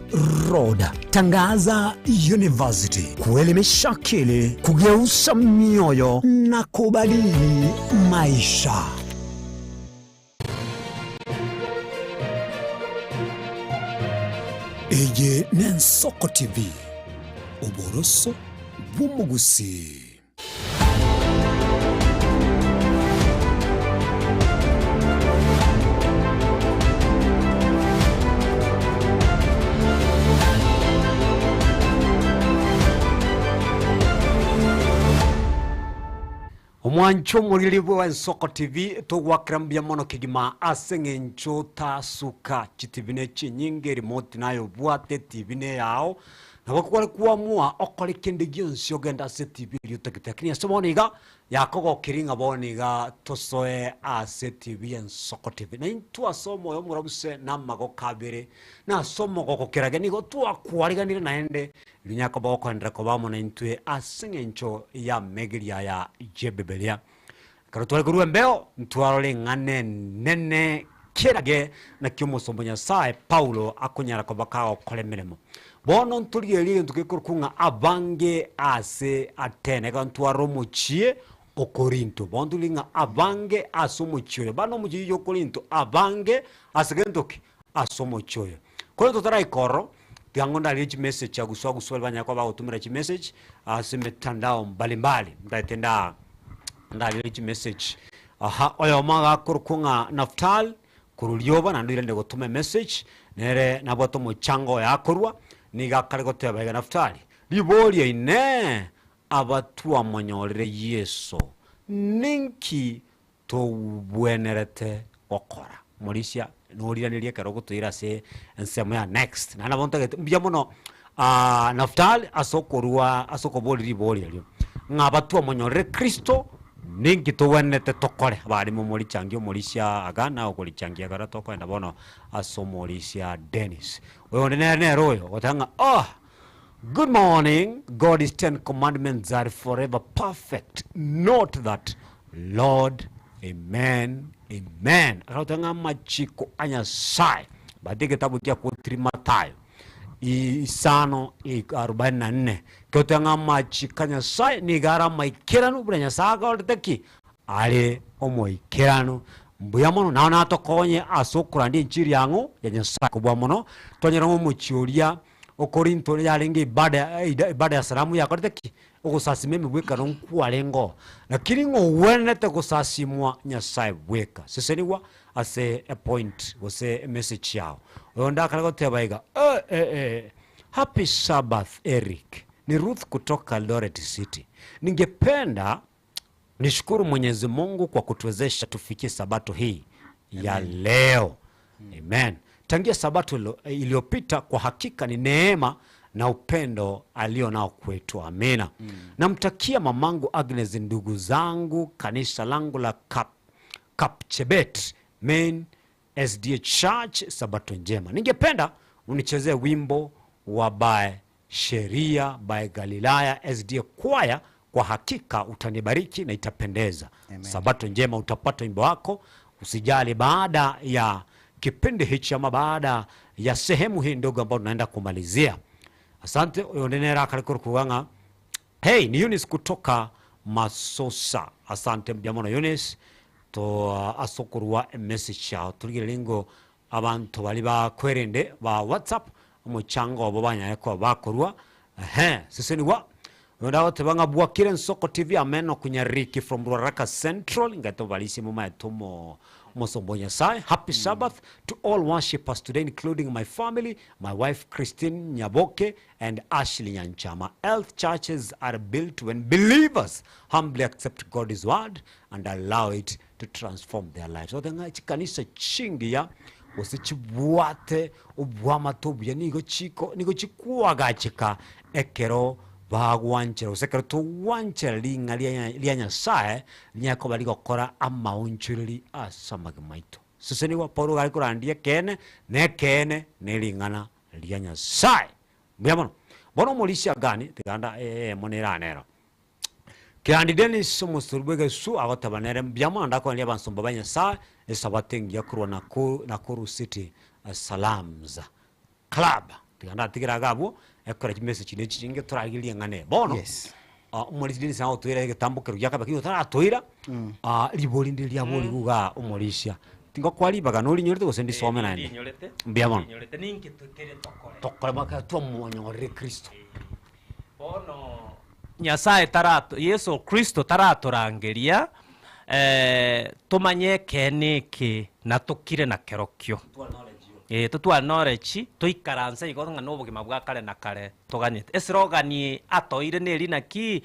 Road. Tangaza University, kuelimisha akili, kugeuza mioyo na kubadili maisha. Eye n'Ensoko TV, oboroso bw'omogusi. Omwancho omoriri bwa Ensoko TV togwakera mbuya mono kegima ase eng'encho tasuka chitibi ne chinyinge remote naye obwate etibi ne eyao nabo kware kwamua okore kende gionsi ogende ase etibi eria otagete lakini ase bono iga yakogokirie ng'a bono iga tosoe ase etibi ya Ensoko TV na intwe ase omoyo omorabuse na amagoko abere na ase omogoko kerage nigo twakwariganire naende Rinya koba okoenderera koba amo naintwe ase engencho y'amegerio aya y'Ebibilia. Ekero tware korua embeo, ntwarora eng'ana enene kerage naki omosomba o Nyasae Paulo akonyara koba kagokora emeremo. Bono ntorigererie egento gekorokwa ng'a abange ase Atene, ekero ntwarora omochie o Korinto. Bono torigererie ng'a abange ase omochie oyo, bana omochie oyio o Korinto, abange ase gento ki? Ase omochie oyo. Korende totaraika ororo, tiga ng'o ndarie chimessage aguswa aguswa baria banyare koba bagotumera chimessage ase emitandao mbalimbali, ntaete nda ndariere chimessage. Aha, oyomo agakorokwa ng'a Naftali, korwa rioba naende oiranire gotoma emessage, nere nabwate omochango oye akorwa, nigo akare goteba iga Naftali, riborio inee, aba twamonyorire Yeso, ninki Togwenerete gokora. Morisia noriraneria ekero ogotoira ase ensemo ya next. Naende nabo ntagete mbuya mono Naftali ase okorua ase okoboria ribori erio, ng'a abatwamonyorire Kristo ninki togwenerete tokore? Abarimo morichangie omorisia aga na okorichangia ekero tokoenda bono ase omorisia Dennis. Oyonde nere nere oyo ogoteba ng'a oh! Good morning, God's ten commandments are forever perfect, note that Lord, amen, amen. Akarota ng'a amachiko a Nyasaye, bate egetabu kia kotiri Mathayo, isano arobaini na nne, keroteba ng'a amachiko a Nyasaye nigo are amaikeranu buna Nyasaye akorete ki? Are omoikeranu. Mbuya mono, nao natokonye ase okorandia enchiri yang'o ya Nyasaye kobua mono, twanyora ng'a omochie oria O Korinto yarenge ibada ibada ya sanamu yakorete ki? Ogosasima emegwekano nkwarenge oo. Lakini ng'a ogwenerete gosasimwa Nyasae bweka. Sesenigwa ase epoint gose emessage yao. Oyonde akare goteba iga, eh eh eh Happy Sabbath Eric, ni Ruth kutoka Eldoret City. Ningependa Nishukuru Mwenyezi Mungu kwa kutuwezesha tufikie sabato hii ya leo. Amen. Tangia sabato iliyopita kwa hakika ni neema na upendo alio nao kwetu. Amina. Namtakia mamangu Agnes, ndugu zangu, kanisa langu la Kap, Kapchebet Main SDA Church sabato njema. Ningependa unichezee wimbo wa by Sheria by Galilaya SDA Choir, kwa hakika utanibariki na itapendeza. Amen. Sabato njema, utapata wimbo wako, usijali. Baada ya kipindi hichi ama baada ya sehemu hii ndogo ambayo tunaenda kumalizia. Asante oyonde nere akare korokwa ng'a Hey, ni Eunice kutoka Masosa. Asante mbuya mono Eunice to ase okorua emessage yao. Torigererie ngo Abanto baria bakwerende ba WhatsApp omochango obo banyare koba bakorua ehe sesenigwa. Oyonde agoteba ng'a bwakire Nsoko TV amen okunyariki from Ruaraka Central ingate obarisia momaete omo omosomba o Nyasaye. Happy Sabbath to all worshippers today including my family, my wife Christine Nyaboke and Ashley Nyanchama. Health churches are built when believers humbly accept God's word and allow it to transform their lives. Ote ng'a chikanisa chingiya gose chibwate obwamate obuya nigo chiko nigo chikoagacheka ekero bagwanchera gose ekero togwanchera ring'a ria ria Nyasaye rinyare koba rigokora amaonchoreri ase amagima aito. Sesenigwa Paulo iga are korandia ekeene, na ekeene na ering'ana ria Nyasaye. Mbuya mono. Bono omorisia gani tiga nda eyemo nere ero. Kiandi Dennis omosori bw'egesu agoteba nere mbuya mono ndakorandia abansomba ba Nyasae esabato engiya korwa Nakuru, Nakuru City Salams Club. Tiga ndatigere iga abwo ekero chimessage chinde chinyinge torarigererie eng'ana eye. Bono Yes. ah, omorisia Dennis agotoira egetambo kerwo giakabe lakini otaratoira ah, ribori ndire riaborigwe igaa omorisia. Tingokwa ribaga norinyorete gose ndisome naende? Ndinyorete. Mbuya mono. Ndinyorete ninki tokere tokore. Tokore maka twamonyorire Kristo. Bono Nyasae tarato Yeso Kristo taratorangeria tomanye ekeene eke na tokire na kerokio. Ee, totware knowledge, toikaranse igo ng'a nobogima bwa kare na kare toganyete. Eslogan eye atoire neri naki,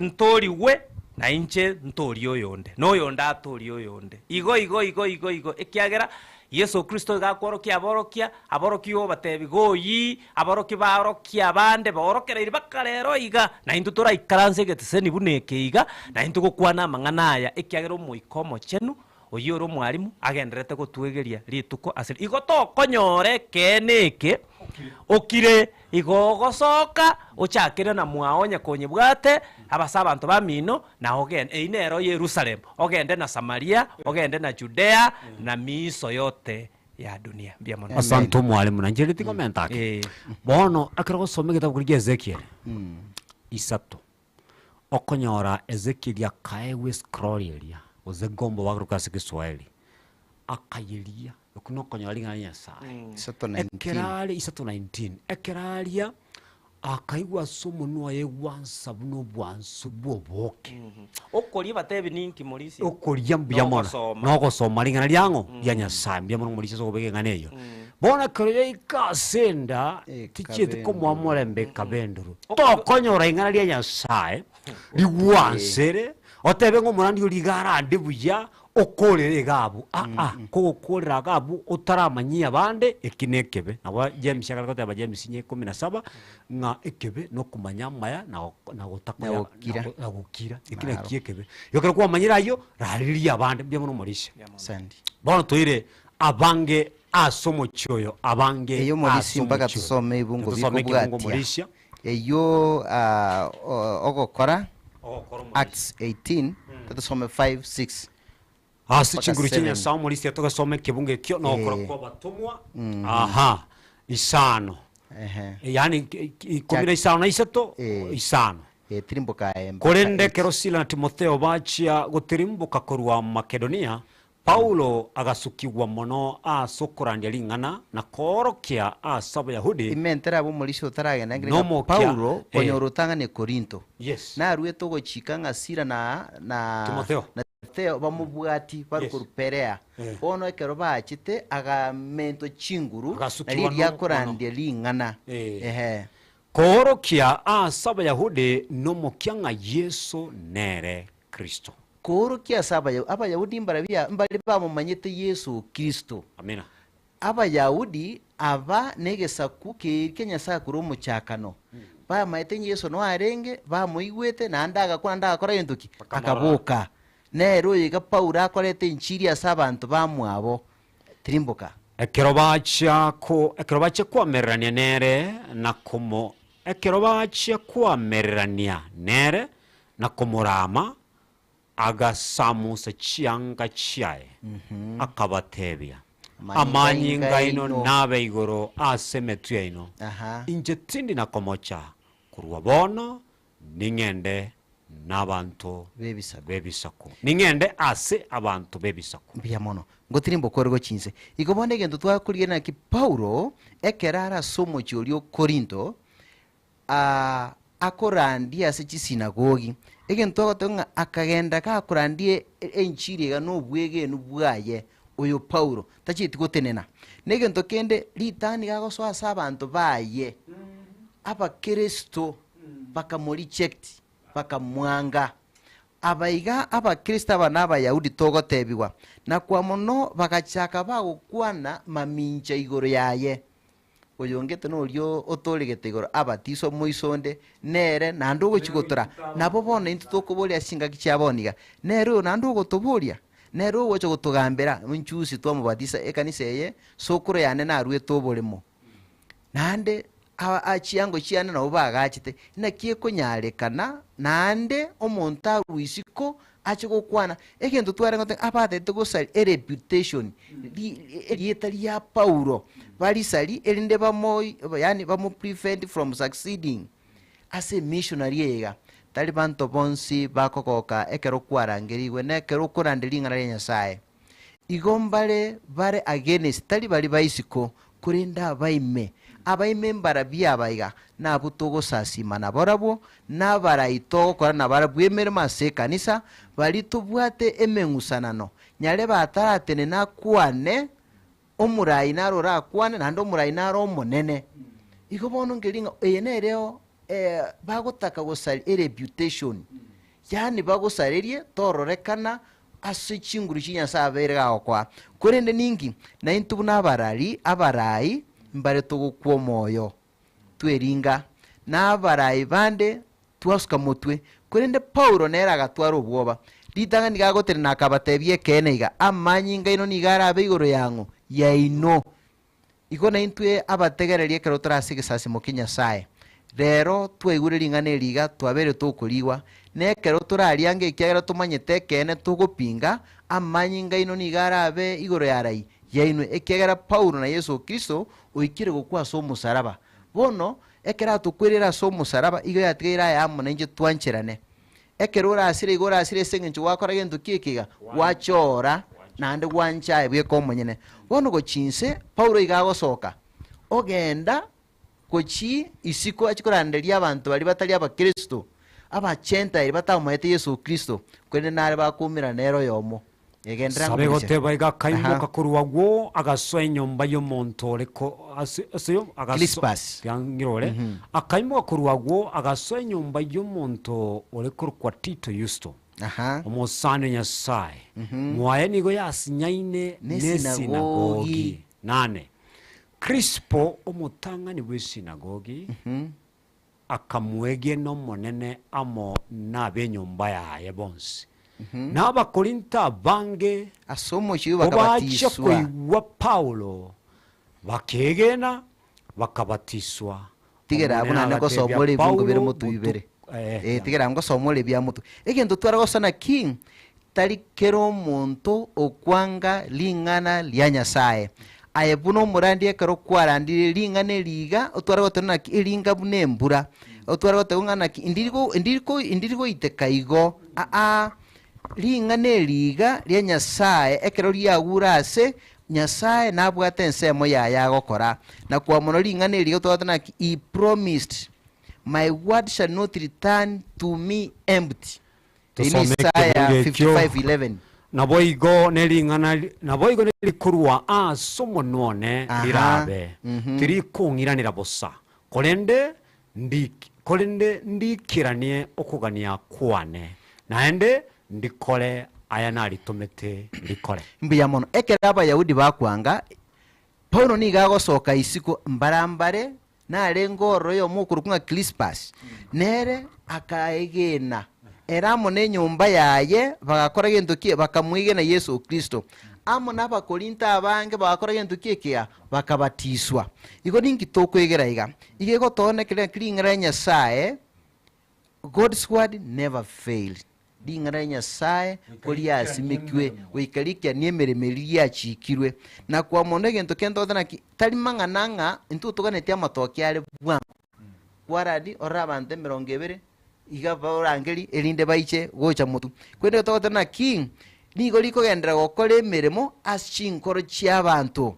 ntorigwe. Na inche ntoorie oyonde, na oyonde atoorie oyonde. Igo, igo, igo, igo, igo, ekiagera Yeso Kristo iga akworokia aborokia, aborokia obatebi goyii, aborokia baorokia abande, baorokereiri baka rero iga. Na intwe toraikaranse egeteseni buna eke iga, na intwe gokwana amang'ana aya, ekiagera Omoika Omochenu, oyio ore Omwalimu, agendererete gotwegeria rituko ase ri. Igo tokonyora ekeene eke okire igo ogosoka ochakere na mwao onye konyebwate abase abanto bamino na ogende eyio nero Yerusalemu, ogende na Samaria, ogende na Judea, na miiso yote ya dunia. Mbuya mono. Asante omwalimu, na inche riria tingomenta ake. Eh. Bono ekero ogosoma egetabu keria gia Ezekiel, isato, Okonyora Ezekieli akaegwa escroll eria, gose gombo bakoruka ase Kiswahili, akayeria, okwo nokonyora ring'ana ria Nyasaye. Isato 19. Ekero are isato 19, ekero aria, akaigwa ase omonwa oye gwansa buna obwansu bwa obooke. Okoria batebi ninki morisia? Okoria mbuya mono, Nogosoma. nogosoma ring'ana riang'o? Ria Nyasaye. Mbuya mono morisia ase okobeka eng'ana eyio. Bono ekero yaika ase enda, tichieti komoa morembe ekaba endoro. Tokonyora ing'ana ria Nyasae rigwansere, otebe ng'a omorandi oria iga arande buya, okorere iga abwo. Aa, kogokorera iga abwo otaramanyia abande, eki nekebe. Nabo James akare goteba James inye ikomi na saba, ng'a ekebe nokomanya amaya na gok- na gotakoya Na gokira. na go- na gokira, eki nakio ekebe. Igo ekero kwamanyire ayio, rareria abande, mbuya mono omorisia. Asante. Bono toire abange ase omochie oyo, abange Eyio morisia ase mpaka omochie oyo. tusome ebungo Tusome ekebungo bikobwatia. morisia. Eyio ah, o- ogokora Ogokora omorisia. Acts 18 totusome 5 6 Ase mpaka chinguru chia 7. Nyasae omorisia togesoma ekebungo ekio nogokora Eh. kwa abatomwa aha isano Ehe. yaani ikomi na isano na isato Eh. isano Eh, tirimboka aye mpaka Korende eight. ekero Sila na Timotheo bachia gotirimboka korwa Makedonia, Paulo agasukigwa mono ase okorandia ring'ana na koorokia ase Abayahudi. Imentera abe omorisia otaragenda ngire ng'a Nomokia, Paulo eh. konyora otang'anie Korinto. Yes. Naruete ogochika ng'a Sila na na Timotheo. na Timotheo bamobwati baru Yes. korwa Perea. Eh. Bono ekero bachete agamentwa chinguru Agasukigwa nario no- riakorandia ring'ana. Eh. Ehe. Koorokia ase Abayahudi nomokia ng'a Yeso nere Kristo. Koorokia ase Abayahudi, Abayahudi mbarabia mbare bamomanyete Yeso Kristo. Amina. Abayahudi aba negesaku keria kia Nyasae korwa omochakano, bamaete ng'a Yeso noyo arenge, bamoigwete, naende agakwa naende agakora gento ki? Akaboka. Nere oyo iga Paulo akorete enchiri ase abanto bamwabo. Tirimboka. Ekero bachia ko, ekero bachia koamererania nere na komo, ekero bachia koamererania nere na komorama, agasamusa chianga chiaye, akabatebia, Amanyinga aino nabe igoro ase emetwe yaino, inche tindi na komocha, korwa bono ning'ende nabanto b'ebisaku. Ning'ende ase abanto b'ebisaku. Mbuya mono. Ngotirimboka ore gochia inse. Igo bono egento twakorigereria naki Paulo, ekero are ase omochie oria o Korinto, aa akorandia ase chisinagogi, egento agoteba ng'a akagenda gakorandia enchiri iga na obwegenu bwaye, oyo Paulo, tachieti gotenena. Na egento kende, ritang'ani iga agosoa ase abanto baye, abakeresto bakamoreject, bakamwanga. Aba iga abakristo aba na Abayahudi togotebigwa, na kwa mono bagachaka bagokwana mamincha igoro yaye. Oyongete noria otoregete igoro abatiswa moiso onde, nere naende ogochia gotora. Nabo bono intwe tokoboria ase chingaki chia bono iga, nere oyo naende ogotoboria? Nere ogocha gotogambera? Inchusi twamobatisa ekanisa eye, sokoro yane naruete oboremo. Naende chiango chiane nabo bagachete, naki ekonyarekana naende omonto arwe isiko ache gokwana egento tware goteba abatete gosari ereputation erieta ria Paulo barisari erinde bamo yaani bamo prevent from succeeding ase emissionary eye iga. Tari banto bonsi bakogoka ekero kwarangerigwe na ekero okoranderia ring'ana ria Nyasaye. Igo mbare bare against, tari baria ba isiko, korende abaime. Abaime mbarabio aba iga, nabwo togosasima nabarabwo, nabarai togokora nabarabwo emeremo ase ekanisa, baria tobwate emeng'usanano. Nyarebe ataratenena akwane, omorai naro orakwane, naende omorai naro omonene. Igo bono nkeria ng'a eye nereo bagotaka gosaria ereputation. Yaani bagosarerie tororekana ase chinguru chia Nyasae abeire gagokoa. Korende ninki? Naintwe buna abarari, abarai, mbare togokwa omoyo, tweringa, na abarai bande twasuka motwe. Korende Paulo nere agatwara obwoba. Ritang'ani nigo agotenena akabatebia ekeene iga, Amanyinga aino nigo arabe igoro yang'o? Yaino. Igo naintwe abategereri ekero tore ase egesasimo kia Nyasae, rero twaigure ring'ana eri iga, twabeire tokorigwa, na ekero torariange ekiagera tomanyete ekeene togopinga, amanyinga aino nigo arabe igoro y'arai yainwe, ekiagera Paulo na Yeso Kristo oikire gokwa ase omosaraba. Bono, ekero atokwereire ase omosaraba, igo yatigaire aye amo nainche twancherane. Ekero orasire igo orasire ase engencho gwakora gento ki eke iga? Gwachora naende gwancha aye bweka omonyene. Bono gochia inse, Paulo iga agosoka, ogenda gochia isiko achie koranderia abanto baria batari abakristo, abachentairi batamoete Yeso Kristo, korende nare bakoumerana nere oyomo. Egenderera Sabe ngobucha. goteba iga akaimoka Aha. korwa agwo agasoa enyomba y'omonto ore ko ase ase yo agaso Crispus. tiang'ira ore akaimoka korwa agwo agasoa enyomba y'omonto ore korokwa Tito Yusto, Aha. omosani o Nyasae. Mwaye nigo yasinyaine Nesinagogi. nesinagogi. Nane. Krispo omotang'ani bw'esinagogi akamwegena Omonene amo nab'enyomba yaye bonsi. Na Abakorinto abange Ase omochie kobachia bakabatiswa. koigwa Paulo, bakegena, bakabatiswa. Tigera abwo Omonene naende agatebia ngosoma ore ebungo bire Paulo, motwe bibere. botu- eh, Eh, tigera ngosoma ore bia motwe. Egento tware gosana ki? Tari kera omonto okwanga ring'ana ria Nyasae. Aye buna omorandi ekero kwarandire ring'ana eri iga, otware goteba naki eringa buna embura, otware goteba ng'a naki ndiri ndiri ndiri goiteka igo, aa. Ring'ana eri iga ria Nyasae ekero riagure ase, Nyasae nabwate ensemo yaye agokora. Na kwa mono ring'ana eri iga twagoteba naki He promised, My word shall not return to me empty. Eye Tosome n'Isaya ekebungo ekio. 55:11. Naboigo nering'ana naboigo nerikorwa ase omonwa one Aha, rirabe, mhm. tirikong'iranera bosa, korende ndi korende ndiikeranie okogania kwane, naende ndikore aya naritomete rikore. Mbuya mono. Ekero Abayahudi bakwanga, Paulo nigo agosoka isiko mbarambare Narenge ororo oyomo okorokwa ng'a Krispasi, nere akaegena, ere amo nenyomba yaye bagakora gento ki? Bakamwegena Yeso Kristo. Amo n'Abakorinto abange bagakora gento ki ekiya? Bakabatiswa. Igo ninki tokwegera iga? Iga egotoonekera ng'a ring'ana ria Nyasae God's word never fail. Ring'ana ria Nyasae koriasimekwe goika rikianie emeremo eria riachikirwe. Na kwa mono egento kende togote naki, tari mang'ana ng'a intwe toganetie amatoke are bwango. Kwaradi orore abanto emerongo ebere iga baorangerie erinde baiche gocha motwe. Korende togote naki, nigo rikogenderera gokora emeremo ase chinkoro chi'abanto.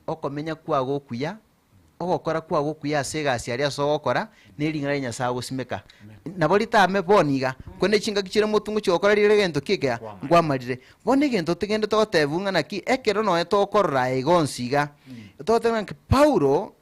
Okomenya kwago okuya Ogokora kwao okuya ase egasi aria ase ogokora, ne ring'ana ria Nyasae agosimeka. Nabo ritame bono iga, korende chingaki chire motwe ngochia gokora rire egento ki ekeya, nkwamarire. Bono egento togende togotebigwa ng'a naki, ekero nonye tokorora aya iga onsi iga, togoteba ng'a Paulo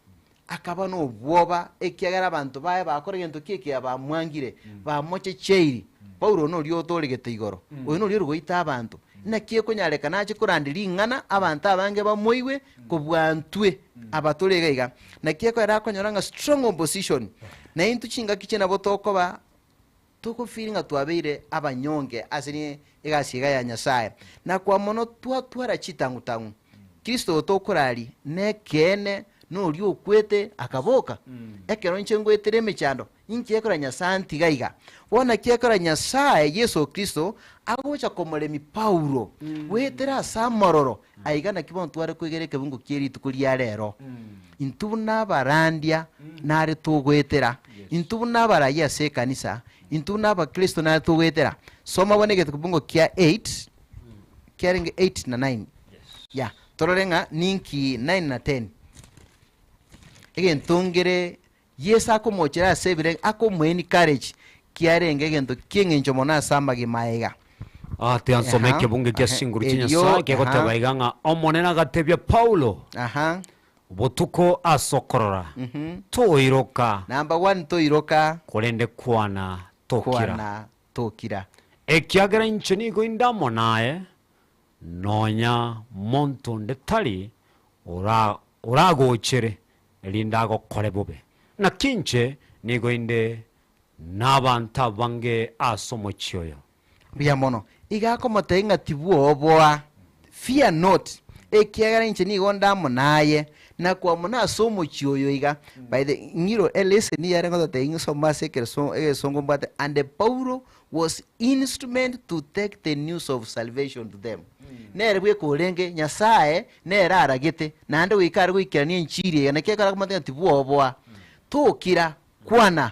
akaba na obwoba ekiagera abanto baye bakora egento ki ekeya bamwangire, bamochecheiri. Paulo oyo noria otoregete igoro, oyo noria ore goita abanto. Naki ekonyarekana ache korandia ring'ana, abanto abange bamoigwe, kobua ntwe aba tore iga iga. Naki ekero akonyora ng'a strong opposition, na intwe chingaki chie nabo tokoba togofeel ng'a twabeire abanyonge ase ri egasi iga ya Nyasaye. Na kwa mono twatwara chitang'u-tang'u, Kristo oyo tokoraria nekeene noria okwete akaboka, ekero inche ngoetera emechando, Inki ekora Nyasae antiga iga? Bono naki ekora Nyasae Yeso Kristo agocha komoremia Paulo goetera ase amororo aiga naki bono tware kwegera ekebungo kie rituko ria rero. Intwe buna abarandia nare togoetera, intwe buna abarai ase ekanisa, intwe buna abakristo nare togoetera. Soma bono egetebungo kia 8 kiarenge 8 na 9 ya torore ng'a ninki 9 na 10 egento ngere Yeso akomochera ase ebirenge, akomoencourage, kiarenge egento ki'eng'encho mono ase amagima aye iga. Ah, tiansoma Aha, ekebungo ekia aha, chinguru chia erio, Nyasae kegoteba aha. iga ng'a Omonene agatebia Paulo, Aha. Botuko ase okorora, toiroka, Number one, toiroka. korende kwana tokira. Kwana. Tokira. Ekiagera inche nigo inde amo naye, nonya monto onde tari oragochere, erinde agokore bobe. Naki inche nigo inde nabanto abange ase omochie oyo. Mbuya mono. Iga akomotebia ng'a tibwoboa, fear not, ekiagera inche nigo nde amo naye, na kwamuna ase omochie oyo iga. By the ng'iro elesson yare ngototebia ng'isome ase ekereso egesongo mbwate and Paulo was instrument to take the news of salvation to them. Nere bweka orenge Nyasaye nere aragete, naende goika are goikerania enchiri eye, naki ekero akomotebia ng'a tibwoboa, tokira, kwana,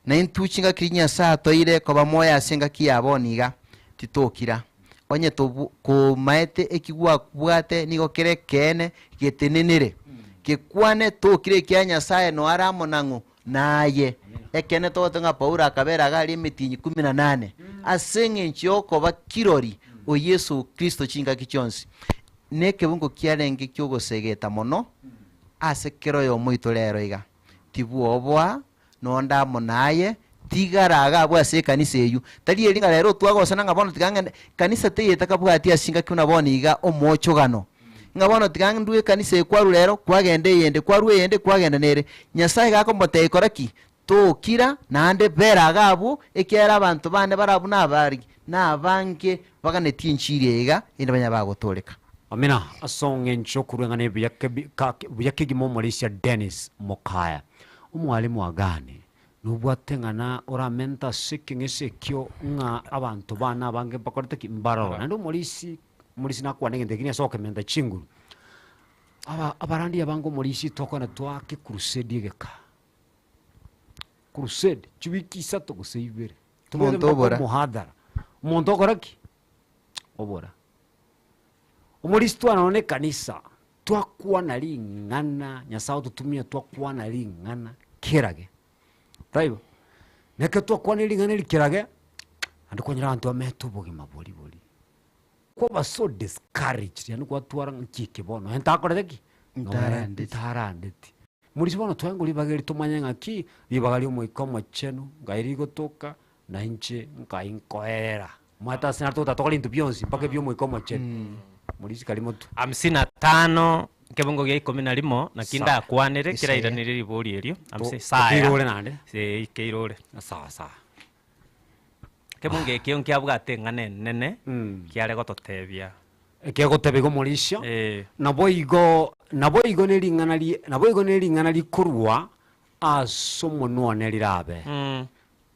Na intwe chingaki riria Nyasae atoire koba moyo ase engaki ya bono iga, titokira. Onye komaete eki gwabwate nigo kere ekeene getenenere, gekwane tokira ekiagera Nyasae noare amo nang'o naye. Ekeene togoteba ng'a Paulo akabera iga aria emetienyi ikomi na nane ase eng'encho y'okoba kirori o Yeso Kristo chingaki chionsi. Nekebungo kiarenge ki'ogosegeta mono ase kera oyomo oito rero iga. Tibwoboa nonde amo naye, tigara iga abwo ase ekanisa eyio. Tari eri ng'a rero twagosana ng'a bono tiga ng'ende, kanisa teiyo etakabwati ase chingaki buna bono iga omoochogano. Ng'a bono tiga ndue ekanisa eye kwarwa rero, kwagenda eyende, kwarwa eyende, kwagenda nere. Nyasaye iga akomotebia kora ki? Tokira, naende bera iga abwo, ekiagera abanto bane bare abwo nabarigi, nabange baganetie enchiri eye iga, erinde banyare bagotooreka. Amina ase eng'encho okorua eng'ana ebuya buya kegima omorisia Dennis Mokaya. Omwalimu Agane, nobwate ng'ana oramente ase ekeng'ese ekio ng'a abanto bane abange mbakorete ki? Mbaroro. Naende omorisi, omorisi nakwane egento ekio nigo ase okementa chinguru. Aba abarandi abange omorisi tokogenda twake crusade egeka, crusade chiwiki isato gose ibere, tobwate Omonto mpaka obora. omohadhara, omonto okora ki? Obora. Omorisi twarora na ekanisa, twakwana ring'ana, Nyasaye ototumia twakwana ring'ana kerage, taibo? Na ekero twakwanire ring'ana eri kerage, naende kwanyora abanto bamete obogima boria boria. Kwaba so discouraged yaani kwatwara ng'a nki eke bono, onye ntakorete ki? Ntarandeti. Ntarandeti. Morisi bono twaengwa ribaga eri tomanye ng'aki, ribaga ria omoika omochenu, ngai rigotoka, na inche nkai nkoerera. Omanyete ase naro togotaka tokore ebinto bionsi mpaka ebia omoika omochenu. Morisi kari motwe. Hamsini na tano, ekebungo gia ikomi na rimo, naki Sawa. ndakwanere Isaya. kerairanerie ribori erio. Hamsini, To- Isaya. tokeirore naende. Eh, keirore. Sawa sawa. Ekebungo ekio nkiabwate eng'ana enene, kiare gototebia. Ekegotebia igo omorisia, Eh. naboigo naboigo ne ring'ana rie naboigo ne ring'ana rikorwa ase omonwa one rirabe.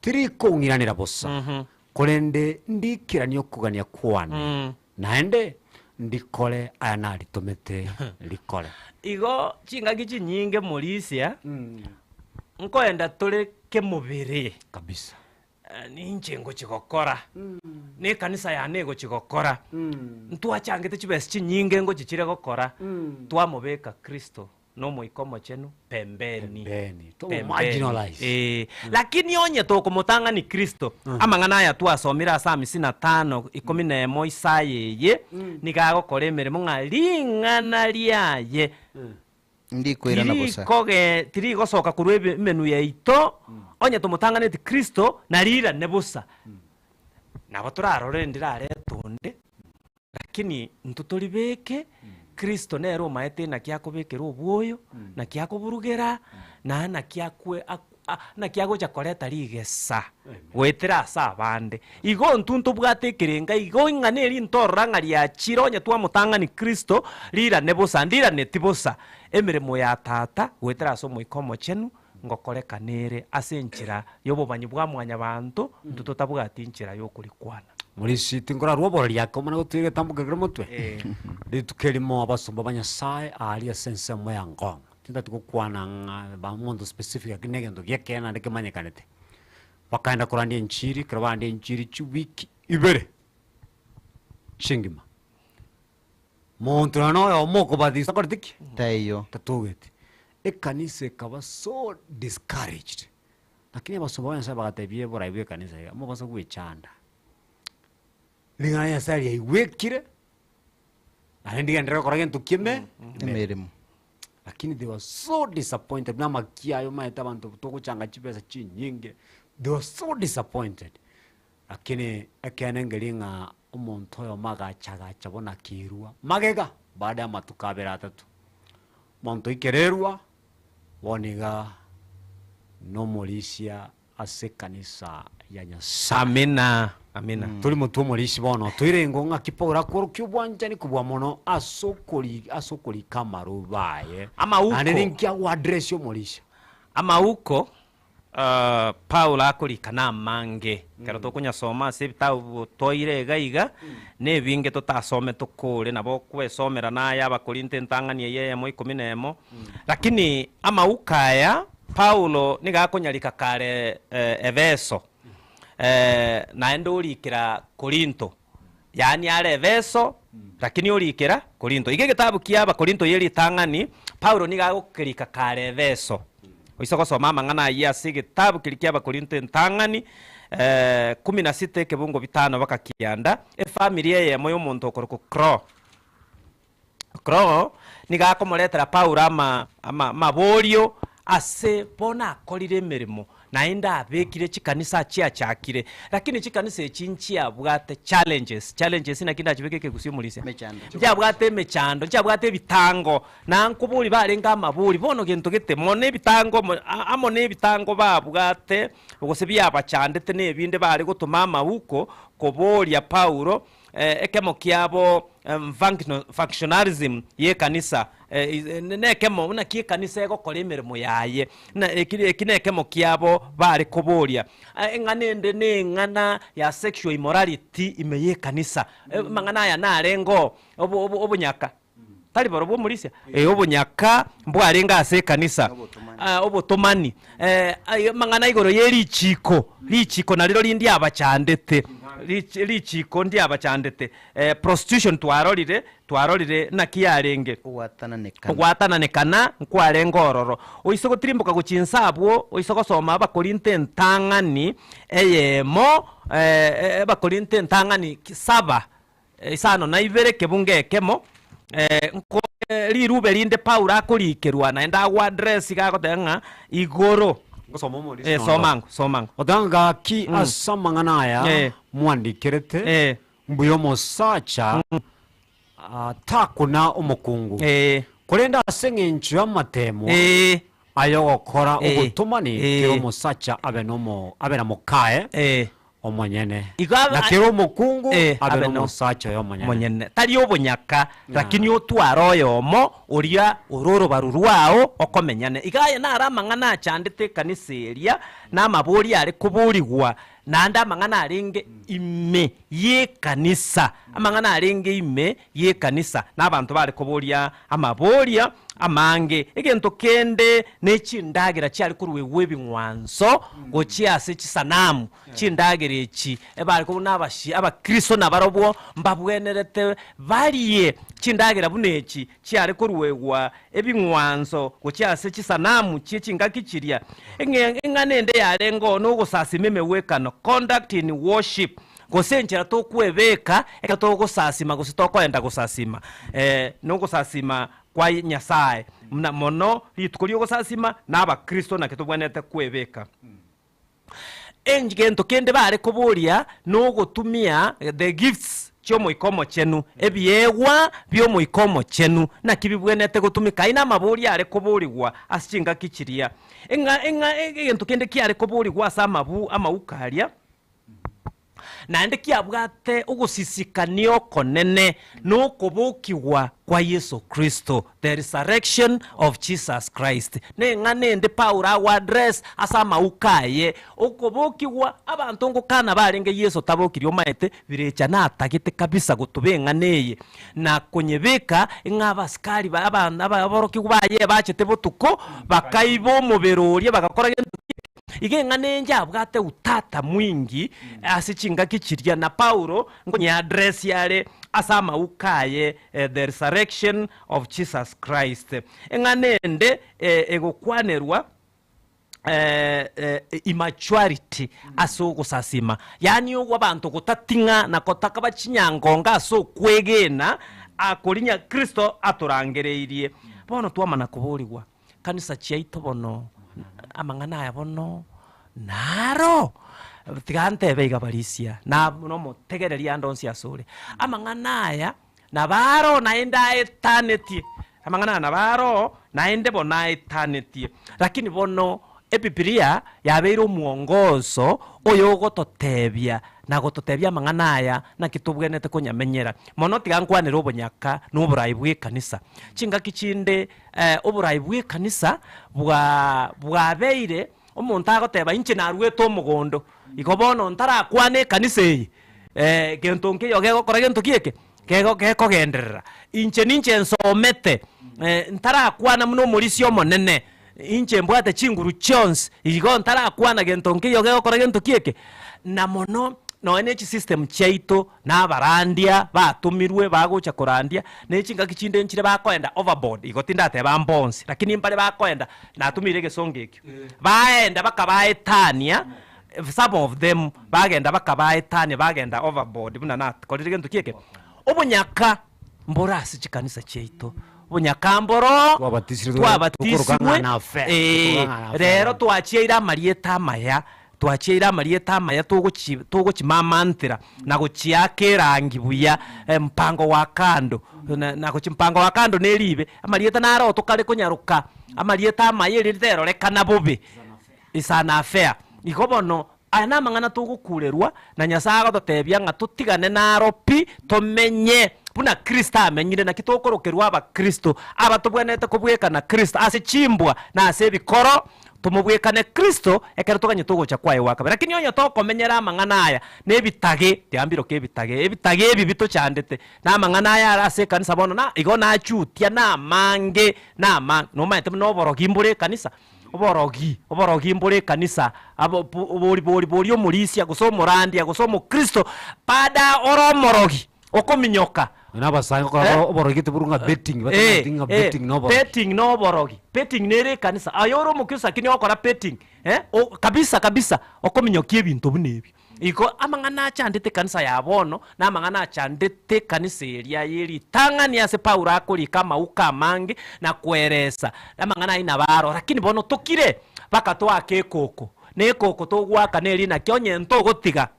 Tirikong'iranera bosa, korende ndikeranie okogania kwane, naende ndikore aya naritomete rikore. Igo chingaki chinyinge morisia, nkoenda tore kemobere. Kabisa. Ninche ngochia gokora, na ekanisa yane egochia gokora, ntwachangete chibesa chinyinge ngochia chire gokora, twamobeka Kristo na Omoika Omochenu pembeni. Pembeni. Pembeni. Tomo-marginalize. Eh, lakini onye tokomotang'ani Kristo, amang'ana aya twasomire ase hamsini na tano, ikomi na emo Isaya eye, nigo agokora emeremo ng'a ring'ana riaye Ndikoirana bosa. Tirikoge tirigosoka korwa ebe emenwa yaito, onye tomotang'aneti Kristo, narirane bosa. Nabo torarore ndirarete onde, lakini intwe toribeke, Kristo nere omaete naki akobekera obwoyo, naki akoburugera, na naki akwe ak naki agocha koreta rigesa goetera ase abande. Igo intwe ntobwate ekerenga igo ing'ana eri ntorora ng'a riachire onye twamotang'ani Kristo, rirane bosa, ndiraneti bosa. Emeremo ya Tata goetera ase Omoika Omochenu ngokorekana ere ase enchera y'obomanyi bwa mwanyabanto, intwe totabwati enchera y'okorikwana. Morisi tinkorarwa oborori ake omana gotwera egetambo kere motwe. Rituko erimo abasomba ba Nyasaye aaria ase ensemo ya Ngong. Tintati gokwana ng'a ba omonto specific lakini na egento gi'ekeene naende kemanyekanete. Bakaenda korandia enchiri, ekero barandia enchiri chiwiki ibere, chingima, monto nonye na oyomo okobatisa takoreti ki? Taiyo. Tatogeti. Ekanisa ekaba so discouraged, lakini abasomba ba Nyasaye bagatebia oborai bwa ekanisa iga, mobasa gwechanda, ring'ana ria Nyasaye riaigwekire, naende ndigenderere gokora gento ki'eme Emeremo. Lakini they were so disappointed buna amakia aye omanyete abanto togochanga chibesa chinyinge, they were so disappointed. Lakini ekeene nkeria ng'a omonto oyomo agacha agacha bono akerua magega baada y'amatuko abere atato. Omonto oikererwa bono iga nomorisia ase ekanisa ya Nyasae. Amina, amina. Tori motwe omorisia bono, toirenge ng'aki Paulo akworokia obwanchani kobua mono ase okori ase okorika amarobe aye. Amauko. Naende ninki agoaddress omorisia? Amauko Paulo akorika namange, ekero tokonyasoma ase ebitabu toire iga iga, na ebinge totasome tokore, nabo okwesomera naye Abakorinto entang'ani eye eyemo ikomi na emo. Lakini amauko aya Paulo nigo akonyarika kare Efeso, naende orikera Korinto, yaani are Efeso lakini orikera Korinto. Iga egetabu kia Abakorinto ye ritang'ani, Paulo nigo agokerika kare Efeso. Oise gosoma amang'ana ayio ase egetabu keria kia Abakorinto entang'ani, kumi na sita ekebungo bitano baka kianda, efamiri eyemo y'omonto okorokwa Kro. Kro nigo akomoretera Paulo ama ama amaborio ase bono akorire emeremo, naende abekire chikanisa chiachakire, lakini chikanisa echi nchiabwate challenges, challenges naki ndachibeke ekegusii omorisia? Emechando. Nchiabwate emechando, nchiabwate ebitango, na nkobori barenge amabori, bono gento gete mono ebitango mo amo na ebitango babwate, gose biabachandete na ebinde bare gotoma amauko koboria Paulo Ekemo kiabo functionalism y'ekanisa nekemo naki ekanisa egokora emeremo yaye, na eki nekemo kiabo bare koboria. Eng'ana ende neng'ana ya sexual immorality ime y'ekanisa, amang'ana aya narenge oo obonyaka. Tari barobwo omorisia? Ee, obonyaka mbwarenge ase ekanisa, Ah, obotomani, Eh, ai- amang'ana igoro ye richiiko, richiiko nariro rinde abachandete, Rich- richiiko ndiabachandete. Eh, prostitution twarorire, twarorire naki yarenge Ogwatananekana. ogwatananekana nkwarenge ororo. Oise gotirimboka gochia inse abwo, oise gosoma Abakorinto entang'ani eyemo, eh, Abakorinto entang'ani ki- saba, Isano na ibere ekebungo ekemo, nko rirube rinde Paulo akorikerwa naende agoaddress iga agoteba ng'a igoro. Ngosoma omorisia Eh, ondo. soma ango, soma ango. Otanga gaki ase amang'ana aya Eh. mwandikerete, Eh. mbuya omosacha takuna omokungu, Eh. korende ase eng'encho y'amateemwa Eh. ay'ogokora Eh. obotomani, Eh. kera omosacha abe nomo abe na mokaye, Eh. omonyene, Igo abe- na kera omokungu Eh, abe abe no- nomosacha oye omonyene. Omonyene. Tari obonyaka, lakini otware oyomo oria ore orobaru rwao okomenyane. Iga aya naro amang'ana achandete ekanisa eria, na amaborio are koborigwa, naende amang'ana arenge ime y'ekanisa, amang'ana arenge ime y'ekanisa, na abanto bare koboria amaboria amange. Egento kende ne chindagera chiare koruegwa ebing'wanso gochia ase chisanamu, chindagera echi ebare korwa na abashi abakristo nabarobwo mbabwenerete barie chindagera buna echi chiare koruegwa ebing'wanso gochia ase chisanamu chie chingaki chiria. Eng'e eng'ana ende yarenge oo nogosasima emegwekano, conduct in worship, gose enchera tokwebeka ekero togosasima gose tokoenda gosasima, nogosasima kwa Nyasae, buna mono rituko ri'ogosasima na abakristo naki tobwenerete kwebeka. Egento kende bare koboria nogotumia the gifts chi'Omoika Omochenu, ebiegwa bi'Omoika Omochenu, naki bibwenerete gotumeka. Ayio namaborio are koborigwa ase chingaki chiria. Eng'a eng'a egento kende kiare koborigwa ase amabu amauko aria, Naende kiabwate ogosisikania okonene nokobokigwa kwa Yeso Kristo, the resurrection of Jesus Christ. Neng'ana ende Paulo agoaddress ase amauko aye, okobokigwa, abanto ngokana barenge Yeso tabokirie omaete, birecha natagete kabisa gotuba eng'ana eye na konyebeka ng'a abasikari ba aba aborokigwa baye bachete botuko bakaiba omobere oria bagakora gento ki? Iga eng'ana eye njabwate utata mwingi ase chingaki chiria, na Paulo nkonyeaddress are ase amauko aye The Resurrection of Jesus Christ. Eng'ana ende egokwanerwa immaturity ase ogosasima, yaani ogwo abanto gotating'a na gotakaba chinyangongo ase okwegena korinya Kristo atorangereirie. Bono twamana koborigwa. Kanisa chiaito bono, amang'ana aya bono naro. Tiga ntebe iga barisia, na nomotegereria ande onsi asore. Amang'ana aya nabo aro naende aetanetie, amang'ana aya nabo aro naende bono aetanetie. Lakini bono Ebibilia yabeire omwongoso oyogototebia na gototebia amang'ana aya naki tobwenerete konyamenyera. Mono tiga nkwanere obonyaka na oborai bw'ekanisa. Chingaki chinde oborai bw'ekanisa bwa bwabeire omonto agoteba inche naruete omogondo, igo bono ntarakwane ekanisa eye gento nkeiyo gegokora gento ki eke? Kego gekogenderera. Inche ninche nsomete, ntarakwana buna omorisia omonene, inche mbwate chinguru chionsi, igo ntarakwana gento nkeiyo gegokora gento ki eke? Na mono nonye ne chisystem chiaito na abarandia batomirwe bagocha korandia, ne chingaki chinde nchire bakoenda overboard, igo tindateba mbonsi, lakini mbare bakoenda, natumire egesongo ekio, baenda bakabaetania Some of them bagenda bakabaetania bagenda overboard buna nakorire gento ki eke. Obonyaka mbore ase chikanisa chiaito, obonyaka mboroo Twabatisirwe twabatisirwe tokoroka ng'a nafe, eh, tokoroka ng'a nafe. rero twachiaire amarieta amaya, twachiaire amarieta amaya togochi togochimamantera na gochiaka erangi buya, mpango wa kando, na na gochi mpango wa kando na eribe, amarieta naro tokare konyaroka, amarieta amaya erinde terorekana bobe. Is an affair. Igo bono, aya namang'ana togokurerwa, na Nyasae agototebia ng'a totigane naro pi, tomenye buna Kristo amenyire. Naki tokorokerwa abakristo, aba tobwenerete kobwekana Kristo ase chimbwa na ase ebikoro, tomobwekane Kristo ekero toganyete ogocha kwaye gwa kabere. Lakini onye tokomenyera amang'ana aya na ebitage, tiga mbiroke ebitage, ebitage ebi bitochandete, na amang'ana aya are ase ekanisa bono na igo nachutia namange, namange. Nomanyete buna oborogi mbore ekanisa? Oborogi, oborogi mbore ekanisa, abo bo bori bori bori omorisia, gose omorandia, gose omokristo, baada ore omorogi, okominyoka. Nonya abasae ngokora Eh? bare oborogi tibori ng'a betting, Eh, batamanyeti ng'a eh, betting noborogi. betting noborogi, betting nere ekanisa, aye ore omokristo lakini ogokora betting, eh, o kabisa kabisa, okominyokia ebinto buna ebio. Igo amang'ana achandete ekanisa ya bono, na amang'ana achandete ekanisa eria ye ritang'ani ase Paulo akorika amauko amange na koeresa amang'ana ayio nabo aro. Lakini bono tokire mpaka toake ekoko, na ekoko togoaka neri naki onye ntogotiga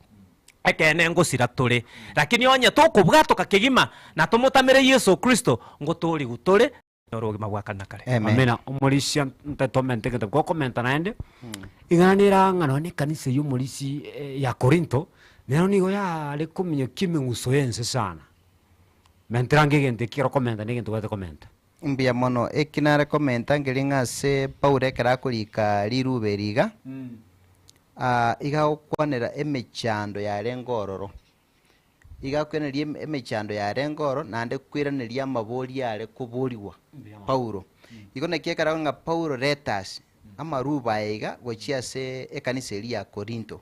ekeene ngosira tore. Lakini onye tokobwatoka kegima na tomotamere Yeso Kristo, ngotoorigwe tore. Nyora obogima bwa kare na kare. Amen. Amina. Omorisia ntotomente egento gokomenta naende, ing'ana nere ng'a nonya ekanisa ya omorisia ya Korinto, nero nigo yare kominyokia emeng'uso y'ense sana. Mentera ange egento eki ekero okomenta na egento obwate komenta. Mbuya mono. Eki nare komenta nkeri ng'a ase Paulo ekero akorika rirube eri iga, ah, iga agokwanera emechando yarenge ororo. Iga akoiraneria emechando yarenge oro, naende koiraneria amaborio are koborigwa Paulo. Igo naki ekero ng'a Paulo letters, amarube aya iga gochia ase ekanisa eria ya Korinto.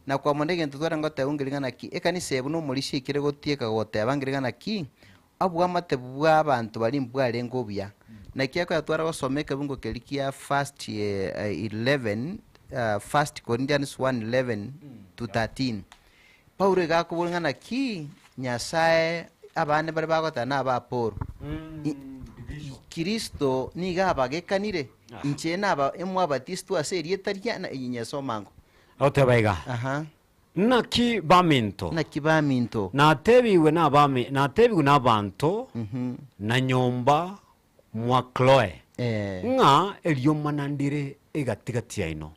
Na kwamona egento twarenge goteba ngeria ng'a naki ekanisa eye buna omorisia aikire gotieka goteba ngeria ng'a naki, Obwamate bw'abanto baria mbwarenge obuya. Naki ekero tware gosoma ekebungo keria kia first 11, First Corinthians 1:11 to 13, Paulo iga akobora ng'a naki Nyasae abande baria bagoteba naba Apolo. Kristo nigo abagekanire, inche naba mwabatisitwe ase erieta ria Nyasae omango. Agoteba iga, Aha. Naki baminto. Naki baminto. Natebigwe nabami, natebigwe nabanto na nyomba mwa Kloe, ng'a eriomana ndire egati-gati yaino.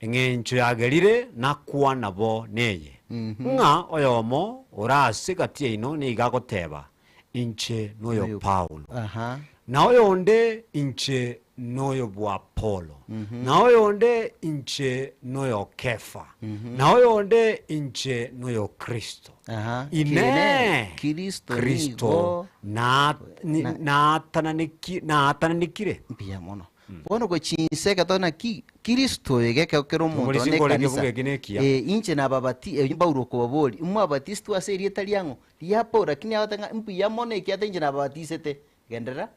Eng'encho yagerire nakwana bo neye, ng'a oyomo ore ase egati yaino nigo agoteba, Inche noyo Paulo, na oyonde, Inche noyo bw'Apolo, na oyonde, Inche noyo Kefa, na oyonde, Inche noyo Kristo. Inee! Kristo naatananekire? Mbuya mono. Bono gochia inse egetoo naki Kristo oyo iga ekero kera omonto Omorisia one nkore ekanisa, ekebugu eki nekiya. eh, inche nababati eh, Paulo okobaboria, mwabatisitwe ase erieta riang'o? Ria Paulo, lakini agoteba ng'a mbuya mono ekiagera inche nababatisete. Genderera.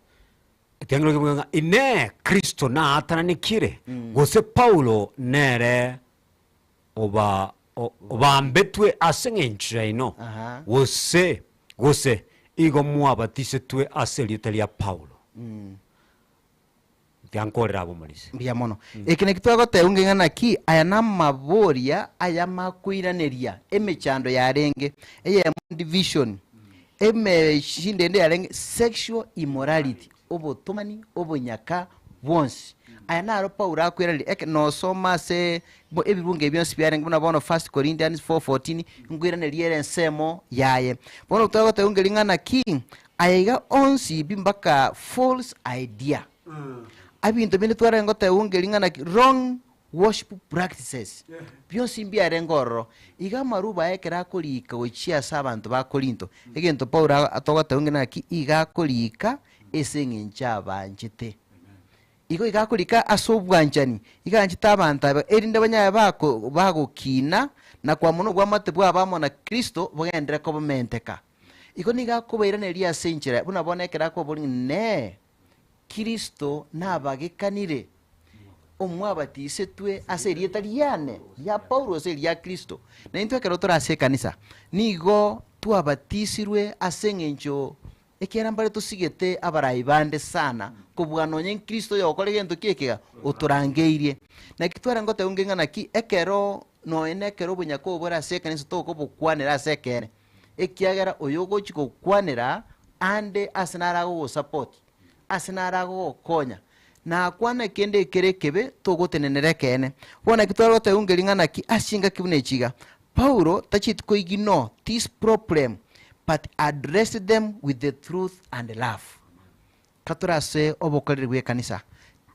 Ekiagera ekebuga ng'a Inee! Kristo naatananekire? Gose Paulo nere oba o- obambetwe ase eng'encho yaino? Aha. Gose gose igo mwabatisetwe ase erieta ria Paulo? Tiga nkorere abwo omorisia. Mbuya mono. Eke nakio twagoteba ng'a naki aya namaboria ayamakoiraneria emechando yarenge, eyemo division, emechinde ende yarenge sexual immorality, obotomani, obonyaka bwonsi. Aya naro Paulo akoiraneria eke nosoma ase bo ebibungo ebi bionsi biarenge buna bono First Corinthians 4:14, nkoiraneria ere ensemo yaye. Bono twagoteba ng'a ring'ana ki? Aya iga onsi pi mpaka false idea. Ebinto binde twarenge goteba ng'a ring'ana ki? Wrong worship practices. Bionsi mbiarenge ororo. Iga amaruba aya ekero akorika gochia ase abanto ba Korinto, egento Paulo togoteba ng'a naki iga akorika ase eng'encho abanchete. Igo iga akorika ase obwanchani, iga anchete abanto aba, erinde banyare bako bagokina na kwamuna obwamate bwabo amo na Kristo bogenderere kobomenteka. Igo nigo akobairaneria ase enchera buna bono ekero akobaboria ng'a Inee! Kristo nabagekanire, omwabatisetwe ase erieta riane, ria Paulo gose eria Kristo? Na intwe ekero tore ase ekanisa, nigo twabatisirwe ase eng'encho ekiagera mbare tosigete abarai bande sana kobua nonye Kristo oyokora egento ki ekega otorangeirie. Naki twarenge goteba ng'a naki ekero nonye nekero obonyaka obo bore ase ekanisa tokobokwanera ase ekeene. Ekiagera oyogochia gokwanera ande ase naro agogosapoti, ase naro agogokonya, nakwane kende ekere ekebe, togotenenera ekeene. Bono naki tware goteba ng'a ring'ana ki ase chingaki buna echi iga? Paulo tacheti koignore this problem but addressed them with the truth and love. Katore ase obokoreri bw'ekanisa,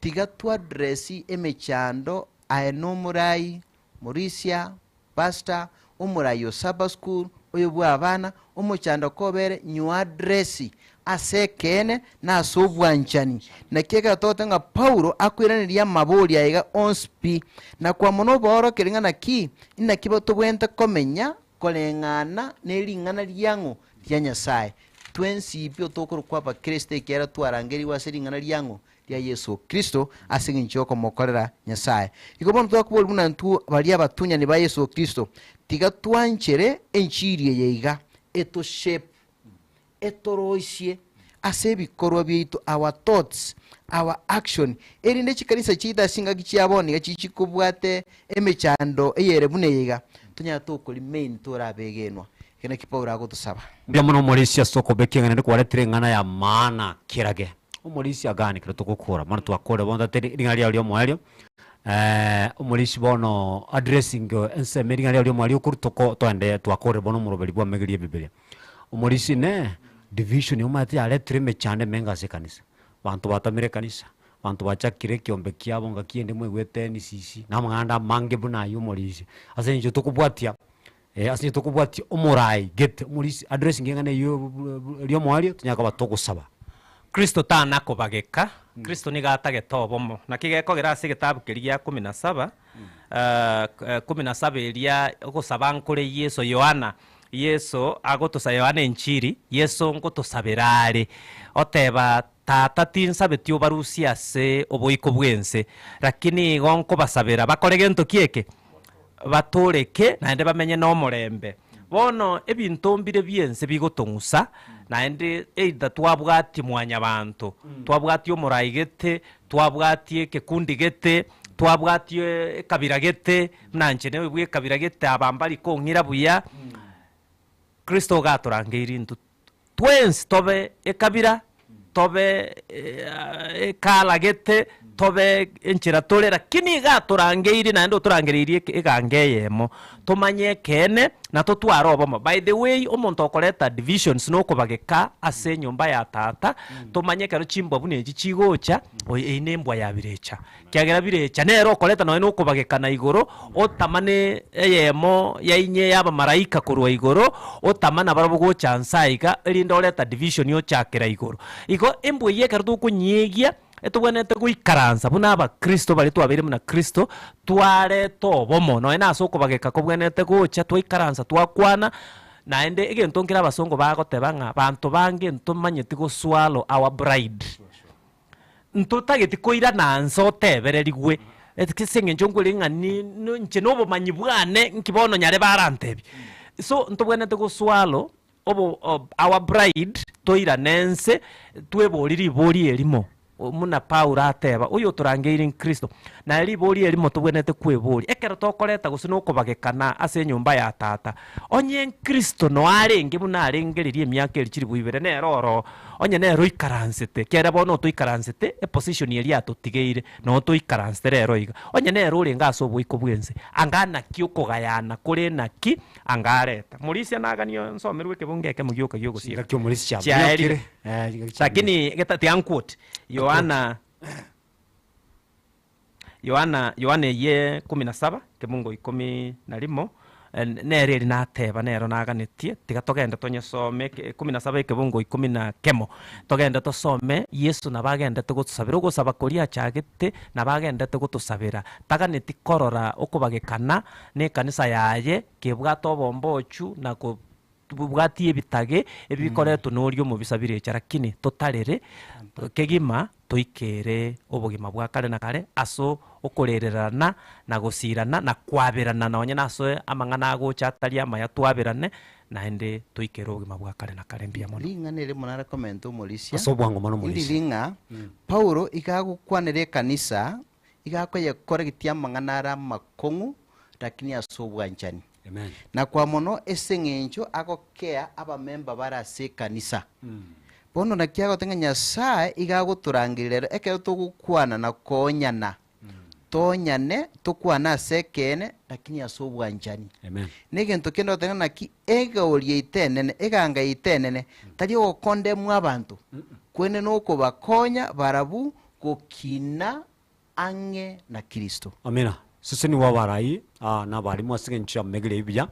tiga twaddress emechando aye nomorai, morisia, Pastor, omorai o Sabbath school, oyo bw'abana, omochando kobere nyoaddress ase ekeene na ase obwanchani. Naki ekero togoteba ng'a Paulo akoiraneria amabori aiga onsi pi, na kwamuna noboorokereria ng'a naki inaki tobwenerete komenya koreng'ana ne ring'ana riang'o ria Nyasae. Twensi pi otokorokwa abakristo ekiagera twarangerigwe ase ring'ana riang'o ria Yeso Kristo ase engencho y'okomokorera Nyasae. Igo bono twakoboria buna intwe baria abatunyani ba Yeso Kristo, tiga twanchere enchiri eye iga etoshape, etoroisie ase ebikorwa biaito, our thoughts, our action, erinde chikanisa chiaito ase chingaki chia bono iga chichi kobwate emechando eyere buna eye iga, tonyare tokoremain tore abegenwa. Eke nakio Paulo agotosaba. Mbuya mono omorisia ase okobeka eng'ana ende kwaretire eng'ana ya maana kerage. Omorisia gani ekero togokora bono twakore bono tari ring'ana riao riomoerio omorisia bono addressing ensemo ring'ana riao riomoerio okorwa toko toende twakore bono omoroberi bwa amaiga ria ebibiria. Omorisia inee division omanyete yaretire emechando emenge ase ekanisa, abanto batamire ekanisa, abanto bachakire ekiombe kiabo ngaki ende mwaigwete NCC na amang'ana ande amange buna aywo omorisia. Ase eng'encho tokobwatia Ase intwe tokobwatia omorai gete, omorisia, addressing eng'ana eyio riomoerio, tonyare koba togosaba. Kristo tana kobageka, Kristo nigo atagete obomo. Naki gekogera ase egetabu keria gia kumi na saba, kumi na saba eria ogosaba nkore Yeso, Yohana, Yeso agotosa Yohana enchiri, Yeso ngotosabera are, oteba, Tata tinsabeti obarusie ase oboiko bw'ense, lakini igo nkobasabera bakore gento ki eke? Batooreke, naende bamenye nomorembe. Bono ebinto mbire bi'ense bigotong'usa, naende either twabwatie mwanyabanto, twabwatie omorai gete, twabwatie ekekundi gete, twabwatie ekabira gete, buna inche noyo bw'ekabira gete aba mbari kong'ira buya, Kristo iga atorangeiri intwe Twensi tobe ekabira, tobe ekala gete, tobe enchera tore, lakini iga atorangeiri naende otorangereirie egango eyemo, tomanye ekeene na totware obomo. By the way, omonto okoreta divisions na okobageka ase enyomba ya tata, tomanye ekero chimbwa buna echi chigocha, oyo eyio nembwa ya birecha. Ekiagera birecha nere okoreta nonya nokobagekana igoro, otamane eyemo yainye y'abamalaika korwa igoro, otama nabarabwo gocha nse aiga, erinde oreta division ochakera igoro. Igo embwa eyio ekero tokonyiegia, etobwenerete goikaransa buna abakristo baria twabeire buna Kristo, twareta obomo nonya na ase okobageka kobwenerete gocha twaikaransa twakwana, naende egento nkere abasongo bagoteba ng'a banto bange ntomanyeti goswallow our pride. Ntotageti koirana nse otebererigwe, ase eng'encho nkwere ng'a inche na obomanyi bwane nki bono nyare barantebie. So ntobwenerete goswallow obo our pride toirane nse tweborie ribori erimo. Muna Paulo ateba, Oyotorangeirie Nkristo. Na ribori erimo tobwenerete kweboria, ekero tokoreta gose nokobagekana ase enyomba ya Tata, onye Nkristo noe arenge buna arenge riria emiaka eri chilifu ibere, nere oroo, onye nere oikaransete, ekiagera bono otoikaransete eposition eria atotigeire, noo toikaransete rero iga, onye nere orenge ase oboiko bw'ense, anga naki okogayana kore naki anga areta. Morisia naganie nsomerwe ekebungo ekemo gioka gi'ogosieka. Chingaki omorisia Chiaerire. chiaminokire. Eh, chingaki Lakini geta tiga nquote Yohana Yohana Yohana eye kumi na saba kebungo ikomi na rimo nere eri nateba nero naganetie tiga togende tonyesome eke kumi na saba ekebungo ikomi na kemo togende tosome Yeso nabo agendete gotosabera ogosaba koria achagete nabo agendete gotosabera taganeti korora okobagekana na ekanisa yaye kebwate obombochu na ko Tobwati ebitage ebikoretwe noria omobisa birecha, lakini totarere kegima toikere obogima bwa kare na kare ase okorererana na gosirana na kwaberana nonye nase amang'ana agocha atari amaya twaberane naende toikere obogima bwa kare na kare. Mbuya mono. Ring'ana eri buna arekomenta omorisia, Ase obwango mono omorisia. ndiri ng'a Paulo iga agokwanera ekanisa, iga akoyekoregetia amang'ana are amakong'u, lakini ase obwanchani. Amen. Na kwa mono ase eng'encho agokea abamemba bare ase ekanisa. Bono naki agoteba ng'a Nyasae iga agotorangeria rero ekero togokwana na koonyana, toonyane, tokwane ase ekeene lakini ase obwanchani. Amen. Na egento kende ogoteba ng'a naki egeori yaito enene, eganga yaito enene, tari ogokondemwa abanto, korende nokobakonya barabwo gokina ang'e na Kristo. Amina. Sesenigwa abarai aa na abalimu ase engencho y'amegiri ayio buya.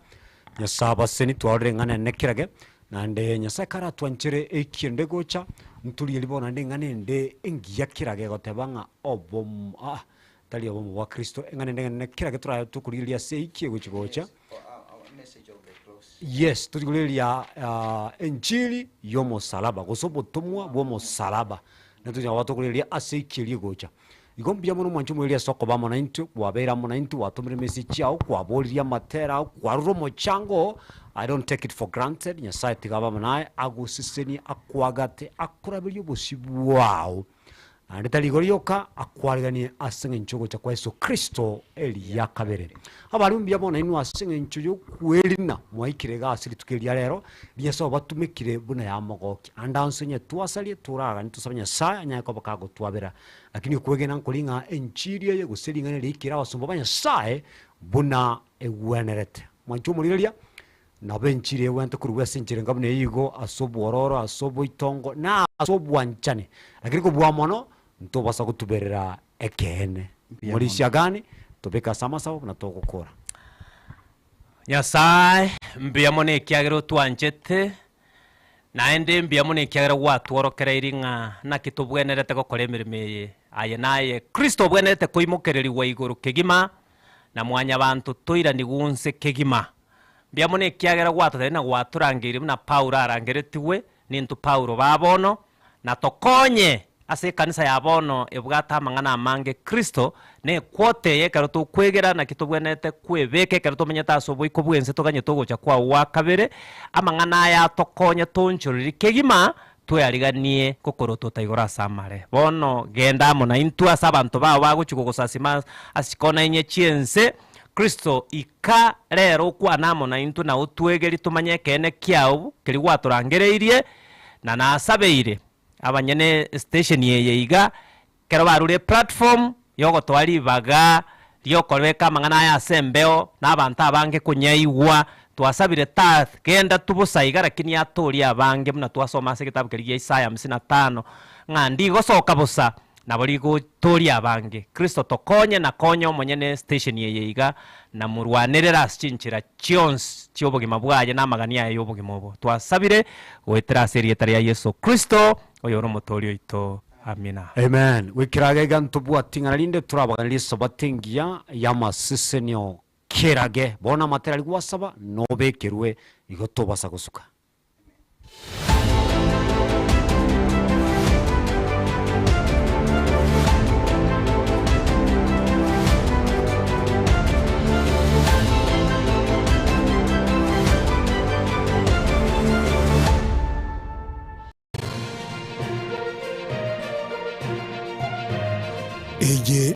Nyasae abaseni twarorire eng'ana ene kerage, naende Nyasae karatwanchere ekiende gocha, ntorigerie bono naende eng'ana ende engiya kerage egoteba ng'a obomo aa tari obomo bwa Kristo, eng'ana ende enene kerage torabe tokorigereria ase eiki egochi gocha. Yes, torigereria enchiri y'omosalaba gose obotomwa bw'omosalaba, natonya koba tokorigereria ase eiki eria egocha. Igo mbuya mono mwanche omoerio ase okoba amo naintwe, kwabeire amo naintwe, gwatomire emessage yao, kwaboririe amatera ao, kwarure omochango oo, I don't take it for granted, Nyasaye tiga abe amo naye, agosesenie, akoagate, akoraberie obosio bwao. Naende tari igoro rioka, akwariganie ase eng'encho y'ogocha kwa Yeso Kristo eria kabere. Abarimu mbuya bono nainwe ase eng'encho y'okwerina mwaikire iga ase rituko eri ria rero, Nyasae obatumekire buna yamogokia. Ande onsi onye twasaria, toraganie tosabe Nyasae anyare koba kagotwabera. Lakini okwegena nkori ng'a enchiri eye gose ring'ana riaikire abasomba ba Nyasae buna egwenerete. Mwanche omorigereria, Nabo enchiri egwenerete korugwa ase enchera enga buna eyio igo, ase obwororo, ase oboitongo, na ase obwanchani. Lakini kobua mono, ntobasa gotuberera ekeene. Mbuya mono. Morisia gani, tobeke ase amasabo buna togokora. Nyasae, mbuya mono ekiagera otwanchete, naende mbuya mono ekiagera gwatworokereirie ng'a naki tobwenerete gokora emeremo eye. Aye naye Kristo obwenerete koimokererigwa igoro kegima, na mwanyabanto toiranigwe inse kegima. Mbuya mono ekiagera gwatotebirie na gwatorangeire buna Paulo arangeretigwe, nintwe Paulo ba bono, na tokonye ase ekanisa ya bono ebwate amang'ana amange Kristo, nekwote eye ekero tokwegera naki tobwenerete kwebeka ekero tomenyete ase oboiko bw'ense toganyete ogocha kwao gwa kabere, amang'ana aya atokonye toonchorerie kegima tweariganie gokorotota igoro ase amare. Bono genda amo naintwe ase abanto bao bagochia gogosasima ase chikona inye chi'ense, Kristo, ika rero okwane amo naintwe na otwegerie tomanye ekeene kiao keria gwatorangereirie, na nasabeire abanyene estation eye iga, ekero barure eplatform yogotoa ribaga riokorebeka amang'ana aya ase embeo na abanto abange konyaigwa, twasabire ta genda tu bosa iga lakini atorie abange buna twasoma ase egetabu keria gia Isaya hamsini na tano ng'a ndigosoka bosa Nabo rigotoria abange. Kristo tokonye na konya omonyene station eye iga na morwanerere ase chinchera chionsi chi'obogima bwaye na amagani aye y'obogima obo. Twasabire goetera ase erieta ria Yeso Kristo, oyore omotoori oito. Amina. Amen. Goikera iga iga ntobwati ing'ana rinde torabaganerie esabato engiya y'amasesenio kerage. Bono amatera aria gwasaba nobekerwe igo tobasa gosuka.